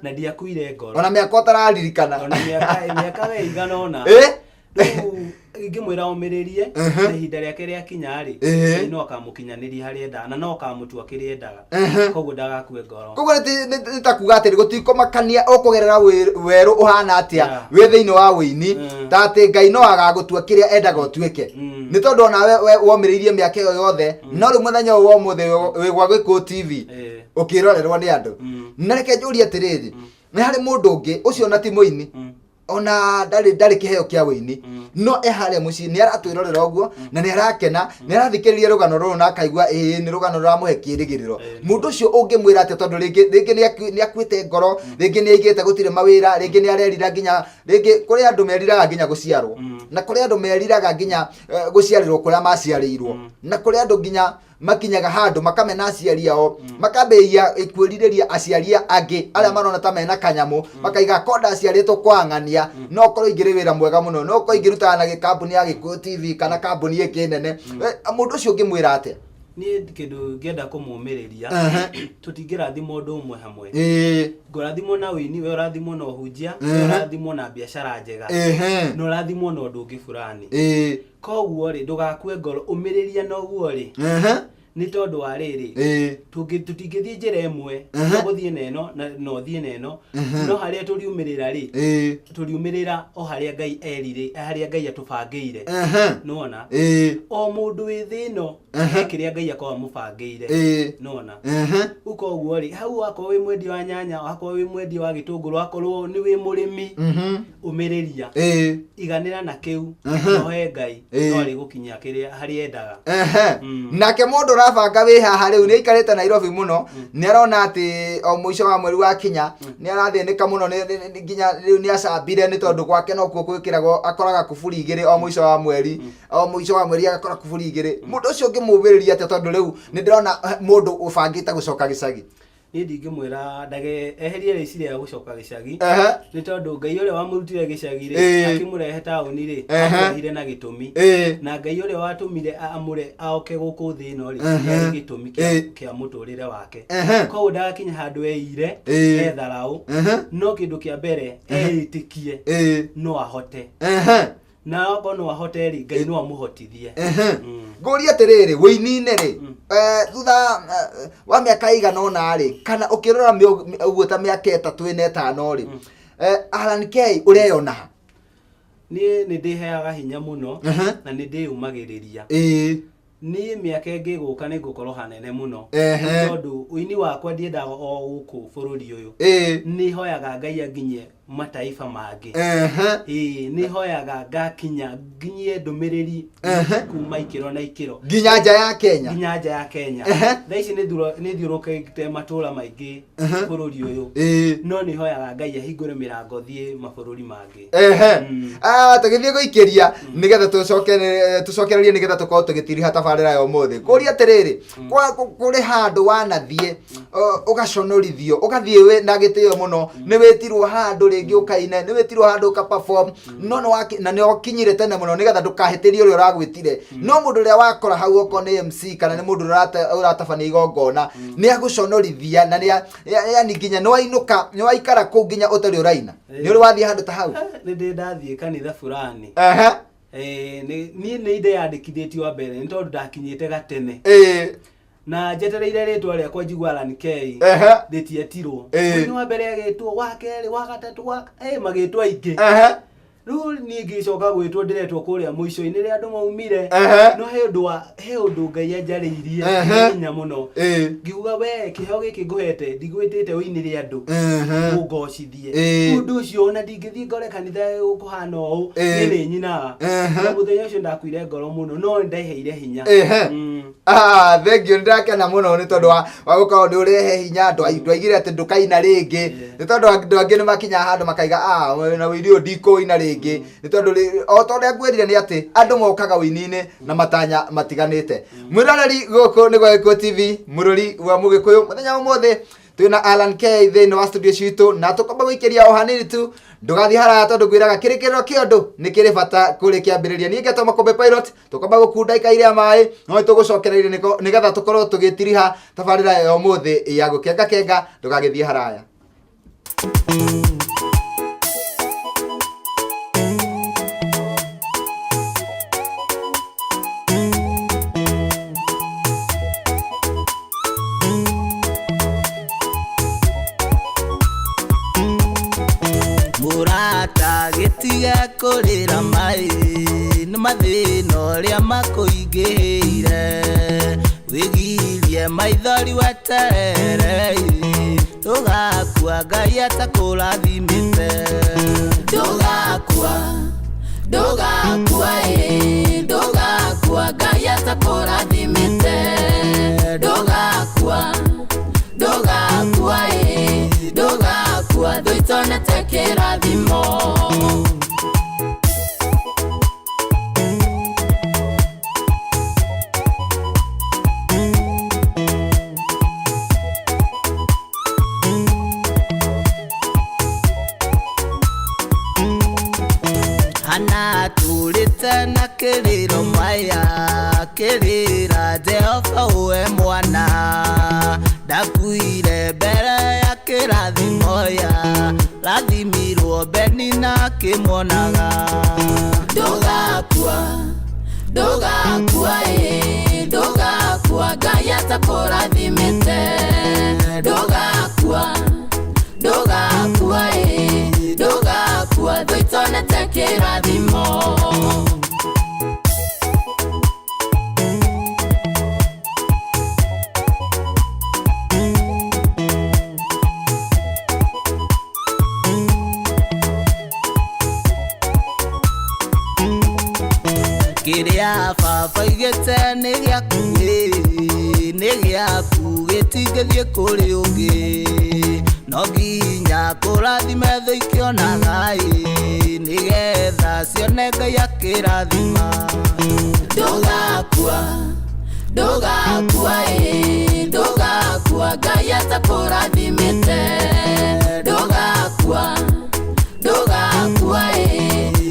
na ndiakuire ngoro. Ona mĩaka ũtararirikana. Ona mĩaka we ĩigana ũna. Rĩu ingĩmwĩra omĩrĩrie na ihinda rĩake rĩakinya rĩ, Ngai no akamũkinyanĩria harĩa endaga na no akamũtua kĩrĩa endaga. Koguo ndagakue ngoro. Koguo nĩ ta kuga atĩrĩ, gũtikũmakania ũkũgerera werũ ũhana atĩa wĩ thĩinĩ wa wĩini, ta atĩ Ngai no agagũtua kĩrĩa endaga ũtuĩke. Nĩ tondũ onawe we womĩrĩirie mĩaka ĩyo yothe, no rĩu mũthenya ũyũ wa ũmũthĩ wĩ gwa Gĩkũyũ TV ũkĩrorerwo nĩ andũ. Na reke njũrie atĩrĩrĩ, nĩ harĩ mũndũ ũngĩ ũcio na ti mũini, ona ndarĩ kĩheo kĩa wĩini, no e harĩa mũciĩ nĩ aratwĩrorera ũguo na nĩ arakena, nĩ arathikĩrĩria rũgano rũrũ na akaigua ĩĩ nĩ rũgano rũramũhe kĩĩrĩgĩrĩro. Mũndũ ũcio ũngĩmwĩra atĩa? Tondũ rĩngĩ nĩ akuĩte ngoro, rĩngĩ nĩ aigĩte gũtirĩ mawĩra, rĩngĩ nĩ arerira, nginya rĩngĩ kũrĩ andũ meriraga nginya gũciarwo, na kũrĩ andũ meriraga nginya gũciarĩrwo kũrĩa maciarĩirwo, na kũrĩ andũ nginya makinyaga handũ makamena aciari ao, makambĩrĩria kwĩrirĩria aciari angĩ arĩa marona ta mena kanyamũ, makaiga ko ndaciarĩtwo kwa ng'ania no korwo ingĩrĩ wĩra mwega mũno, no korwo ingĩrutaga na kambuni ya Gĩkũyũ TV kana kambuni ĩngĩ nene. Mũndũ ũcio ũngĩmwĩra atĩa? Niĩ kĩndũ ngĩenda kũmũmĩrĩria, tũtingĩrathimwo ũndũ ũmwe hamwe. Ngũrathimwo na ũini, we ũrathimwo na ũhunjia, we ũrathimwo na biacara njega, na ũrathimwo na ũndũ ũngĩ fulani. Koguo rĩ, ndũgakue ngoro, ũmĩrĩria na ũguo rĩ, nĩ tondũ wa rĩrĩ, tũtingĩthiĩ njĩra ĩmwe. Tũgũthiĩ na ĩno na ũthiĩ na ĩno, no harĩa tũriumĩrĩra rĩ, tũriumĩrĩra o harĩa Ngai erire, harĩa Ngai atũbangĩire. Nĩwona, o mũndũ wĩ thĩ ĩno he kĩrĩa Ngai akoragwo amũbangĩire. Nĩwona? Rĩu koguo rĩ, hau wakorwo wĩ mwendia wa nyanya, wakorwo wĩ mwendia wa gĩtũngũrũ, wakorwo nĩ wĩ mũrĩmi, ũmĩrĩria, iganĩra na kĩu, nohe Ngai no arĩgũkinyia kĩrĩa harĩa endaga. Nake mũndũ ũrabanga wĩ haha rĩu nĩ aikarĩte Nairobi mũno, nĩ arona atĩ o mũico wa mweri wakinya nĩ arathĩnĩka mũno, nginya rĩu nĩ acambire nĩ tondũ gwake nokuo gwĩkĩragwo, akoraga kuburi 2 o mũico wa mweri, o mũico wa mweri agakora kuburi 2. Mũndũ ũcio ũngĩmũmĩrĩria atĩa? Tondũ rĩu nĩ ndĩrona mũndũ ũbangĩte gũcoka gĩcagi. Niĩ ndingĩmwĩra ndage eherie rĩciria rĩa gũcoka gĩcagi, nĩ tondũ Ngai ũrĩa wamũrutire gĩcagi rĩ, akĩmũrehe taũni rĩ, amũrehire na gĩtũmi. Na Ngai ũrĩa watũmire amũre aoke gũkũ thĩ ĩno rĩ, nĩ arĩ gĩtũmi kĩa mũtũrĩre wake. Koguo ndagakinya handũ eire, etharaũ. No kĩndũ kĩa mbere eĩtĩkie no ahote. Na okorwo no ahote rĩ, Ngai no amũhotithie. Ngũrie atĩrĩrĩ, wĩini-inĩ rĩ, thutha wa mĩaka ĩigana ũna rĩ, kana ũkĩrora ũguo ta mĩaka 3, 4, 5 rĩ, Alan K ũreyona ha? Niĩ nĩ ndĩheaga hinya mũno na nĩ ndĩyũmagĩrĩria. Niĩ mĩaka ĩngĩ ĩgũka nĩ ngũkorwo hanene mũno. Nĩ tondũ ũini wakwa ndiendaga o gũkũ bũrũri ũyũ. Nĩ hoyaga Ngai anginyie mataifa mangĩ. Ĩĩ, nĩ hoyaga ngakinya nginyie ndũmĩrĩri kuma ikĩro na ikĩro. Nginya nja ya Kenya. Nginya nja ya Kenya. Thaa ici nĩ thiũrũkĩte matũra maingĩ bũrũri ũyũ. No nĩ hoyaga Ngai ahingũre mĩrango thiĩ mabũrũri mangĩ. Ah, tũgĩthiĩ gũikĩria nĩgetha tũcokererie nĩgetha tũkorwo tũgĩtiriha tabarĩra ya ũmũthĩ, kũria atĩrĩrĩ, kũrĩ handũ wanathiĩ ũgaconorithio, ũgathiĩ wĩ na gĩtĩo mũno, nĩ wĩtirwo handũ rĩngĩ. rĩngĩ ũkaine, nĩ wĩtirwo handũ ũka perform, no nĩ waki- na nĩ ũkinyire tene mũno nĩgetha ndũkahĩtĩrie ũrĩa ũragwĩtire. No mũndũ ũrĩa wakora hau, okorwo nĩ MC kana nĩ mũndũ ũrĩa ũratabania igongona, nĩ agũconorithia na nĩ yani nginya nĩ wainũka, nĩ waikara kũu nginya ũtarĩ ũraina. Nĩ ũrĩ wathiĩ handũ ta hau? Nĩ ndĩ ndathiĩ kanitha fulani. Niĩ nĩ ndeyandĩkithĩtie wa mbere nĩ tondũ ndakinyĩte gatene na njetereire rĩtwa rĩakwa njigua Alan K rĩtietirwo. Mũini wa mbere agĩtwo, wa kerĩ, wa gatatũ, wa magĩtwo aingĩ. Rĩu niĩ ngĩcoka gwĩtwo, ndĩretwo kũrĩa mũico-inĩ rĩrĩa andũ maumire. No he ũndũ wa he ũndũ Ngai anjarĩirie hinya mũno. Ngiuga, we kĩheo gĩkĩ ngũhete, ndigwĩtĩte ũinĩre andũ, ũngocithie. Ũndũ ũcio ona ndingĩthiĩ ngore kanitha kũhana ũũ. Niĩ nĩ nyinaga. Na mũthenya ũcio ndakuire ngoro mũno, no nĩndeheire hinya. Ah, thank you, nĩndakena mũno nĩ tondũ wa gũkorwo nĩ ũrehe hinya. Ndwaigire atĩ ndũkaina rĩngĩ, nĩ tondũ andũ angĩ nĩ makinyaga handũ makaiga, ah, na wĩini ũyũ ndikũina rĩngĩ, nĩ tondũ o ta ũrĩa ngwĩrire nĩ atĩ andũ mokaga wĩini-inĩ na matanya matiganĩte. Mwĩroreri, gũkũ nĩ gwa Gĩkũyũ TV, mũrũri wa Mũgĩkũyũ. Mũthenya wa ũmũthĩ twĩna Alan K thĩinĩ wa studio citũ, na tũkwamba gũikĩria o hanini tu. Ndũgathiĩ haraya, tondũ ngwĩraga kĩrĩkĩrĩro kĩa ũndũ nĩ kĩrĩ bata kũrĩ kĩambĩrĩria. Niĩ ngetwo Makũmbĩ Pilot. Tũkwamba gũkunda ikai rĩa maĩ, no nĩ tũgũcokereire nĩgetha tũkorwo tũgĩtiriha tabarĩra ya ũmũthĩ ya gũkenga kenga. Ndũgagĩthiĩ haraya. Mũrata, gĩtige kũrĩra mai nĩ mathĩna ũrĩa makũingĩhĩire. Wĩgirie maithori weterere, ndũgakua Ngai atakũrathimĩte. Ndũgakua, ndũgakua ĩ, ndũgakua Ngai atakũrathimĩte. Ndũgakua, ndũgakua ĩ, ndũgakua thũ itonete kĩrathimo. Hana tũrĩte na kĩrĩro maya, kĩrĩra Jehova ũwe mwana. Ndakuire mbere ya kĩrathimo ya rathimirwo Benina kĩmuonaga. Ndũgakua, ndũgakua ĩ, ndũgakua Ngai atakũrathimĩte. Ndũgakua, ndũgakua ĩ, ndũgakua thũ itonete kĩrathimo. Kĩrĩa baba aigĩte nĩ gĩaku ĩ, nĩ gĩaku, gĩtingĩthiĩ kũrĩ ũngĩ. No nginya kũrathime thũ ikĩonaga ĩ, nĩgetha cione Ngai akĩrathima. Ndũgakua, ndũgakua ĩ, ndũgakua Ngai atakũrathimĩte. Ndũgakua, ndũgakua ĩ,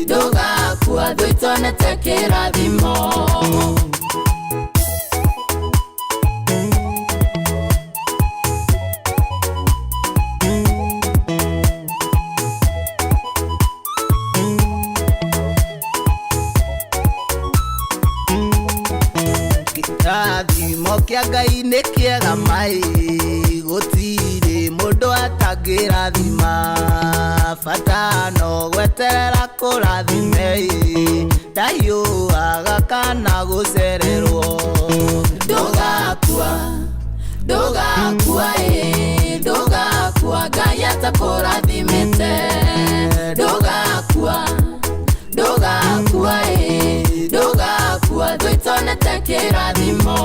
ndũgakua thũ itonete kĩrathimo. Kĩrathimo kĩa Ngai nĩ kĩega mai, gũtirĩ mũndũ atangĩrathima. Bata no gweterera kũrathime ĩ, ndahiũhaga kana gũcererwo. Ndũgakua, ndũgakua ĩ, ndũgakua Ngai atakũrathimĩte. Ndũgakua, ndũgakua ĩ, ndũgakua thũ itonete kĩrathimo.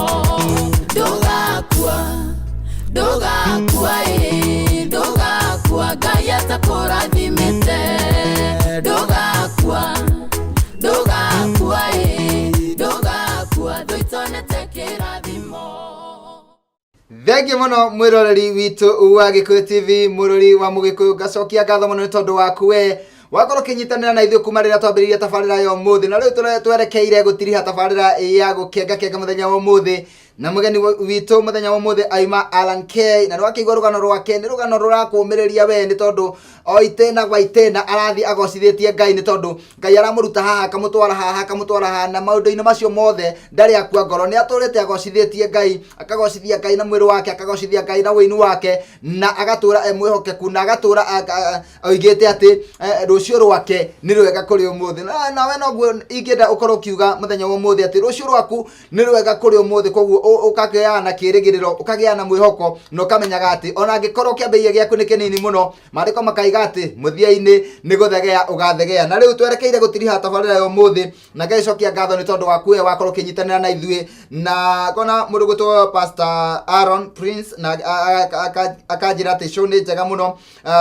Ndũgakua, ndũgakua ĩ, ndũgakua Ngai atakũrathimĩte. Ndũgakua, ndũgakua ĩ, ndũgakua thũ itonete kĩrathimo. Thengiũ. Thengiũ mũno mwĩroreri witũ wa Gĩkũyũ TV, mũrori wa Mũgĩkũyũ, ngacokia ngatho mũno nĩ tondũ waku we wakorwo ũkĩnyitanĩra na ithuĩ kuma rĩrĩa twambĩrĩirie tabarĩra ya ũmũthĩ, na rĩu twerekeire gũtiriha tabarĩra ya gũkenga kenga mũthenya wa ũmũthĩ, na mũgeni witũ mũthenya wa ũmũthĩ aima Alan K, na nĩwakĩigua rũgano rwake, nĩ rũgano rũrakũmĩrĩria we, nĩ tondũ o itĩna gwa itĩna arathiĩ agocithĩtie Ngai, nĩ tondũ Ngai aramũruta haha akamũtwara haha akamũtwara haha, na maũndũ-inĩ macio mothe ndarĩ akua ngoro, nĩ atũrĩte agocithĩtie Ngai, akagocithia Ngai na mwĩrĩ wake, akagocithia Ngai na ũini wake, na agatũra e mwĩhokeku, na agatũra oigĩte atĩ rũciũ rwake nĩ rwega kũrĩ ũmũthĩ. Na nawe noguo ingĩenda ũkorwo ũkiuga mũthenya wa ũmũthĩ atĩ rũciũ rwaku nĩ rwega kũrĩ ũmũthĩ, koguo ũkagĩa na kĩrĩgĩrĩro, ũkagĩa na mwĩhoko, na ũkamenyaga atĩ ona angĩkorwo kĩambĩrĩria gĩaku nĩ kĩnini mũno, maandĩko makaiga atĩ mũthia-inĩ nĩ gũthegea ũgathegea. Na rĩu twerekeire gũtiriha tabarĩra ya ũmũthĩ, na ngagĩcokia ngatho nĩ tondũ waku we wakorwo ũkĩnyitanĩra na ithuĩ, na ngona mũndũ gwĩtwo Pastor Aaron Prince na akanjĩra atĩ show nĩ njega mũno.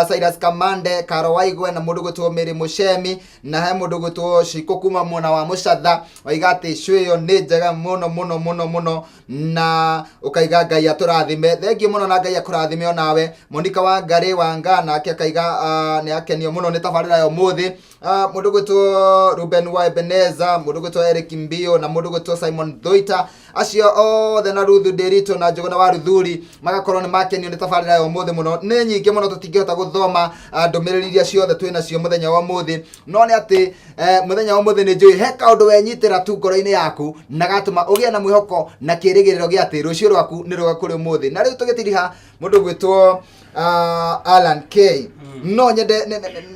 Cyrus Kamande, Karo Waigwe, na mũndũ gwĩtwo Mary Mũcemi, na he mũndũ gwĩtwo Shiko kuma mwena wa Mũcatha waiga atĩ show ĩyo nĩ njega mũno mũno mũno mũno, na ũkaiga Ngai atũrathime. Thengiũ mũno na Ngai akũrathime onawe. Monica wa Ngarĩ wa Nga nake akaiga nĩ akenio mũno nĩ tabarĩra ya ũmũthĩ. Mũndũ gwĩtwo Ruben wa Ebeneza, mũndũ gwĩtwo Eric Mbio, na mũndũ gwĩtwo Simon Thoita, acio othe na Ruthu Ndĩritũ na Njũgũna wa Ruthuri magakorwo nĩ makenio nĩ tabarĩra ya ũmũthĩ mũno. Nĩ nyingĩ mũno tũtingĩhota gũthoma ndũmĩrĩri iria ciothe twĩ nacio mũthenya wa ũmũthĩ, no nĩ atĩ mũthenya wa ũmũthĩ nĩ njũĩ he kaũndũ wenyitĩra tu ngoro-inĩ yaku na gatũma ũgĩe na mwĩhoko na kĩrĩgĩrĩro gĩa atĩ rũciũ rwaku nĩ rwega kũrĩ ũmũthĩ. Na rĩu tũgĩtiriha mũndũ gwĩtwo Alan K, no nyende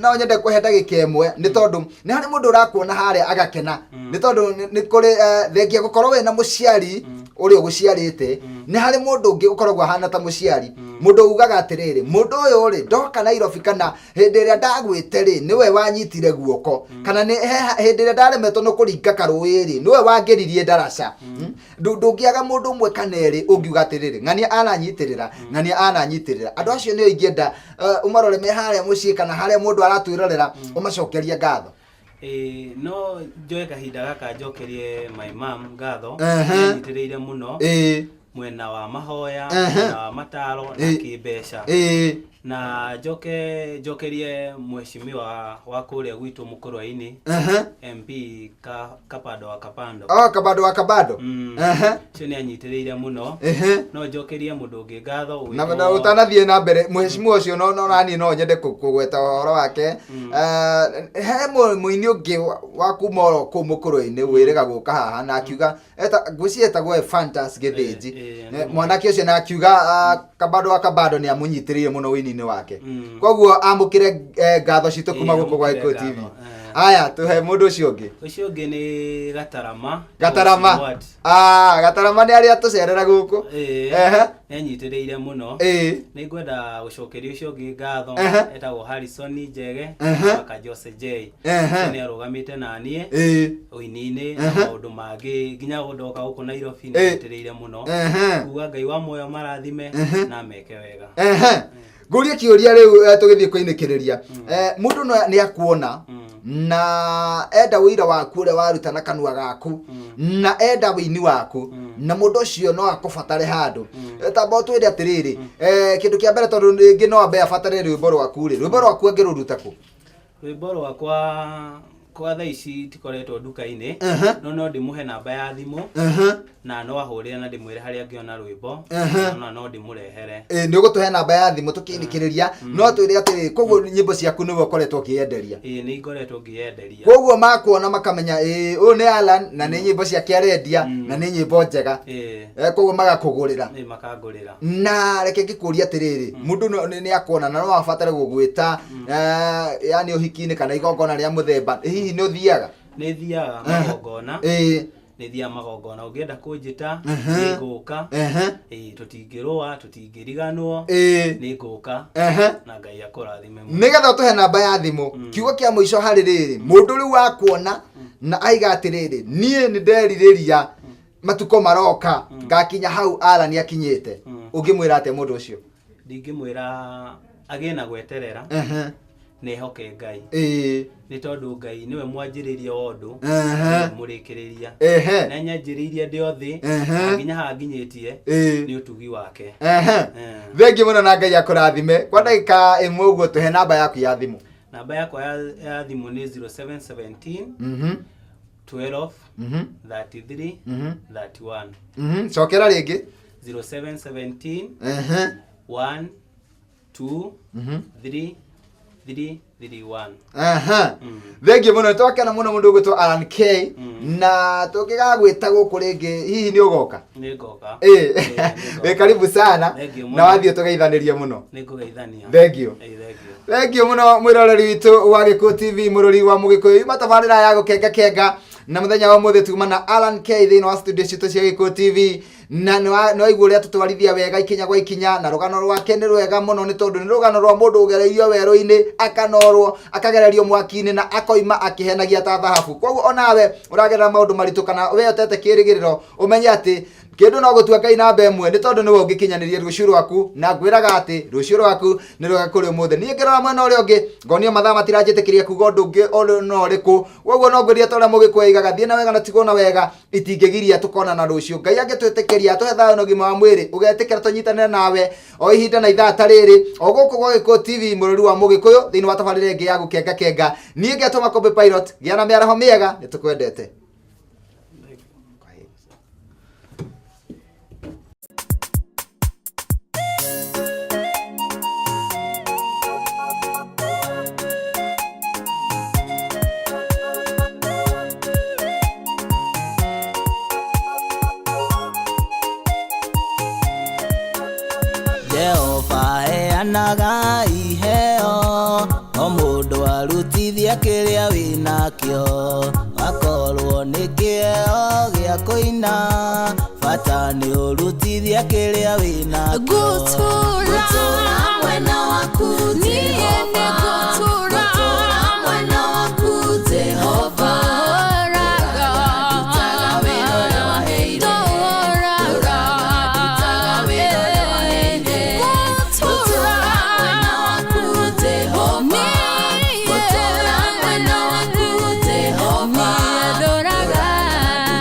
no nyende kũhe ndagĩka ĩmwe, nĩ tondũ nĩ harĩ mũndũ ũrakuona harĩa agakena, nĩ tondũ nĩ kũrĩ thengia gũkorwo wĩna mũciari ũrĩa ũgũciarĩte, nĩ harĩ mũndũ ũngĩ ũkoragwo ahana ta mũciari, mũndũ ugaga atĩrĩrĩ, mũndũ ũyũ rĩ ndoka Nairobi kana hĩndĩ ĩrĩa ndagwĩte rĩ nĩwe wanyitire guoko, kana nĩ hĩndĩ ĩrĩa ndaremetwo nĩ kũringa karũĩ rĩ nĩwe wangĩririe ndaraca. Ndũngĩaga mũndũ ũmwe kana erĩ ũngiuga atĩrĩrĩ, ng'ania ananyitĩrĩra, ng'ania ananyitĩrĩra. Andũ acio nĩo ingĩenda ũmarore me harĩa mũciĩ kana harĩa mũndũ aratwĩrorera, ũmacokerie ngatho. Ĩĩ, no njoe kahinda gaka njokerie my mom ngatho. Nĩanyitĩrĩire mũno mwena wa mahoya, mwena wa mataro na kĩmbeca. Na njoke njokerie mheshimiwa wa kũrĩa gwitũ Mũkũrwe-inĩ, MP Kapando wa Kapando. Oh, Kabando wa Kabando. Ũcio nĩ anyitĩrĩire mũno. No njokerie mũndũ ũngĩ ngatho Na na ũtanathiĩ na mbere, mheshimiwa ũcio no naniĩ no nyende kũgweta ũhoro wake. He mũini ũngĩ wa kuma oro kũu Mũkũrwe-inĩ wĩrĩga gũka haha na akiuga ngwĩciria etagwo Ephantus Gĩthĩnji. Mwanake ũcio na akiuga Kabando wa Kabando nĩ amũnyitĩrĩire mũno ũini-inĩ wake. Koguo amũkĩre ngatho citũ kuma gũkũ gwa Amũkĩre Gĩkũyũ TV. ngatho. Aya, tũhe mũndũ ũcio ũngĩ. Ũcio ũngĩ nĩ Gatarama. Gatarama. What? Gatarama nĩ arĩa tũcerera gũkũ. Nĩ anyitĩrĩire mũno. Nĩ ngwenda gũcokeria ũcio ũngĩ ngatho. Etagwo Harrison Njege, wa Jose J. Ũcio nĩ arũgamĩte na niĩ ũini-inĩ na maũndũ mangĩ nginya ndoka gũkũ Nairobi nĩ anyitĩrĩire mũno. Kuga Ngai wa muoyo marathime na meke wega. Ngũrie kĩũria rĩu, tũgĩthiĩ kũinĩkĩrĩria. Mũndũ nĩ akuona na enda ũira waku ũrĩa waruta na kanua gaku, na enda wĩini waku, na mũndũ ũcio no akũbatare handũ. Tamba ũtwĩre atĩrĩrĩ, kĩndũ kĩa mbere, tondũ rĩngĩ no ambe abatare rwĩmbo rwaku rĩ, rwĩmbo rwaku angĩrũruta kũ? Rwĩmbo rwakwa kwa thaa ici tikoretwo nduka-inĩ, no ndĩmũhe namba ya thimũ na no ahũrĩre na ndĩmwĩre harĩa angĩona rwĩmbo, na no ndĩmũrehere. Nĩ ũgũtũhe namba ya thimũ tũkĩinĩkĩrĩria, no twĩre atĩrĩrĩ, koguo nyĩmbo ciaku nĩwe ũkoretwo ũkĩenderia? Ĩĩ, nĩ ngoretwo ngĩyenderia. Koguo makuona makamenya ĩĩ ũyũ nĩ Alan na nĩ nyĩmbo ciake arendia na nĩ nyĩmbo njega. Koguo magakũgũrĩra. Nĩ makangũrĩra. Na reke ngĩkũrie atĩrĩrĩ, mũndũ nĩ akuona na no abatare gũgwĩta, yani ũhiki-inĩ kana igongona rĩa mũthemba, hihi nĩ ũthiaga? Nĩ thiaga magongona. Nĩ thiaga magongona, ũngĩenda kũnjĩta nĩ ngũka. Ĩĩ, tũtingĩrũa, tũtingĩriganwo. Nĩ ngũka. Na Ngai akũrathime mũno. Nĩgetha ũtũhe namba ya thimũ, kiugo kĩa mũico harĩ rĩrĩ, mũndũ rĩu wakuona na aiga atĩrĩrĩ, niĩ nĩ nderirĩria matukũ maroka ngakinya hau Alan akinyĩte, ũngĩmwĩra atĩa mũndũ ũcio? Ndingĩmwĩra agĩe na gweterera. Na ehoke Ngai, nĩ tondũ Ngai nĩwe mwanjĩrĩria wa ũndũ, nĩwe mũrĩkĩrĩria. Na nyanjĩrĩirie ndĩ o thĩ, na nginya haha nginyĩtie nĩ ũtugi wake. Thengiũ mũno na Ngai akũrathime. Kwa ndagĩka ĩmwe ũguo tũhe namba yaku ya thimũ. Namba yakwa ya thimũ nĩ 0717 12 33 31. Cokera rĩngĩ. 0717 1 2 3 3 3 1. Aha. Thengiũ mũno, twakena mũno mũndũ ũgwĩtwo Alan K, na tũngĩgagwĩta gũkũ rĩngĩ hihi nĩ ũgoka? Nĩ ngoka. Wĩ karibu sana. Thengiũ mũno. Na wathiĩ tũgeithanĩrie mũno. Nĩ ngũgeithania. Thengiũ. Ĩĩ, thengiũ. Thengiũ mũno mwĩroreri witũ wa Gĩkũyũ TV, mũrũri wa Mũgĩkũyũ, yuma tabarĩra ya gũkenga kenga, na mũthenya wa ũmũthĩ tuma na Alan K thĩinĩ wa studio citũ cia Gĩkũyũ TV, na nĩ waigua ũrĩa tũtwarithia wega ikinya gwa ikinya, na rũgano rwake nĩ rwega mũno, nĩ tondũ nĩ rũgano rwa mũndũ ũgereirio werũ-inĩ, akanorwo, akagererio mwaki-inĩ, na akoima akĩhenagia ta thahabu. Koguo onawe ũragerera maũndũ maritũ kana we ũtete kĩrĩgĩrĩro, ũmenye atĩ kĩndũ no gũtua Ngai namba ĩmwe, nĩ tondũ nĩwe ũngĩkinyanĩria rũciũ rwaku, na ngwĩraga atĩ rũciũ rwaku nĩ rwega kũrĩ ũmũthĩ. Niĩ ngĩrora mwena ũrĩa ũngĩ ngonio mathaa matiranjĩtĩkĩria kuga ũndũ ũngĩ ũrĩ na ũrĩkũ, koguo no ngwĩrire ta ũrĩa Mũgĩkũyũ aigaga, thiĩ na wega na tigwo na wega, itingĩgiria tũkonana rũciũ. Ngai angĩtwĩtĩkĩria atũhe thayũ na ũgima wa mwĩrĩ, ũgetĩkĩra tũnyitanĩre nawe o ihinda na ithaa ta rĩrĩ o gũkũ gwa Gĩkũyũ TV, mũrũri wa Mũgĩkũyũ, thĩinĩ wa tabarĩra ĩngĩ ya gũkenga kenga. Niĩ ngetwo Makũmbĩ Pilot, gĩa na mĩaraho mĩega, nĩ tũkwendete. Jehova heanaga iheo, o mũndũ arutithia kĩrĩa wĩnakĩo, akorwo nĩ kĩheo gĩa kũina, bata nĩ ũrutithia kĩrĩa wĩnakĩo. Gũtũũra mwena waku Jehova, gũtũũra mwena waku Jehova, ndutaga wĩra ũrĩa waheire, ndutaga wĩra ũrĩa waheire, gũtũũra mwena waku Jehova, gũtũũra mwena waku Jehova,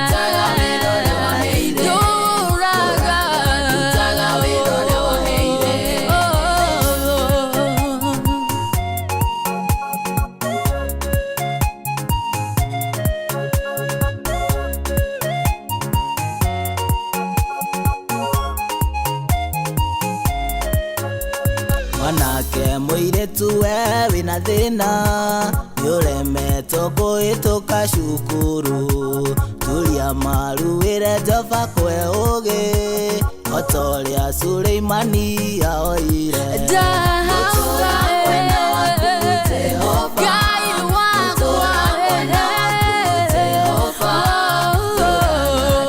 ndutaga wĩra ũrĩa waheire, ndutaga wĩra ũrĩa waheire. Mwanake mũirĩtu we wĩna thĩna, nĩũremetwo kũhĩtũka cukuru, turia maru wĩre Jehova kwe ũgĩ, o ta ũrĩa Suleimani ahoire. Gũtũũra mwena waku Jehova, gũtũũra mwena waku Jehova,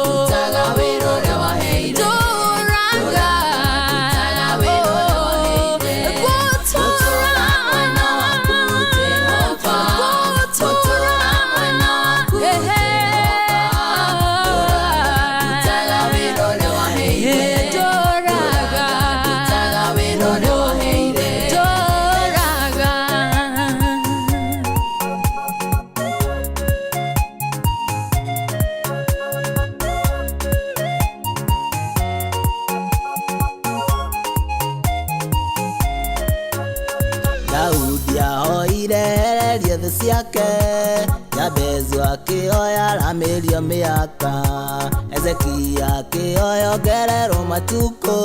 ndutaga wĩra ũrĩa waheire, ndutaga wĩra ũrĩa waheire, gũtũũra mwena waku Jehova, gũtũũra mwena waku Jehova, ndutaga wĩra ũrĩa waheire, ndutaga wĩra ũrĩa waheire. Daudi ahoire ehererio thũ ciake, Jabezu akĩhoya aramĩrio mĩaka, Hezekia akĩhoya ongererwo matukũ,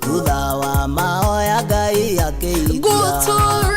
thutha wa mahoya Ngai akĩhingia. Gũtũũra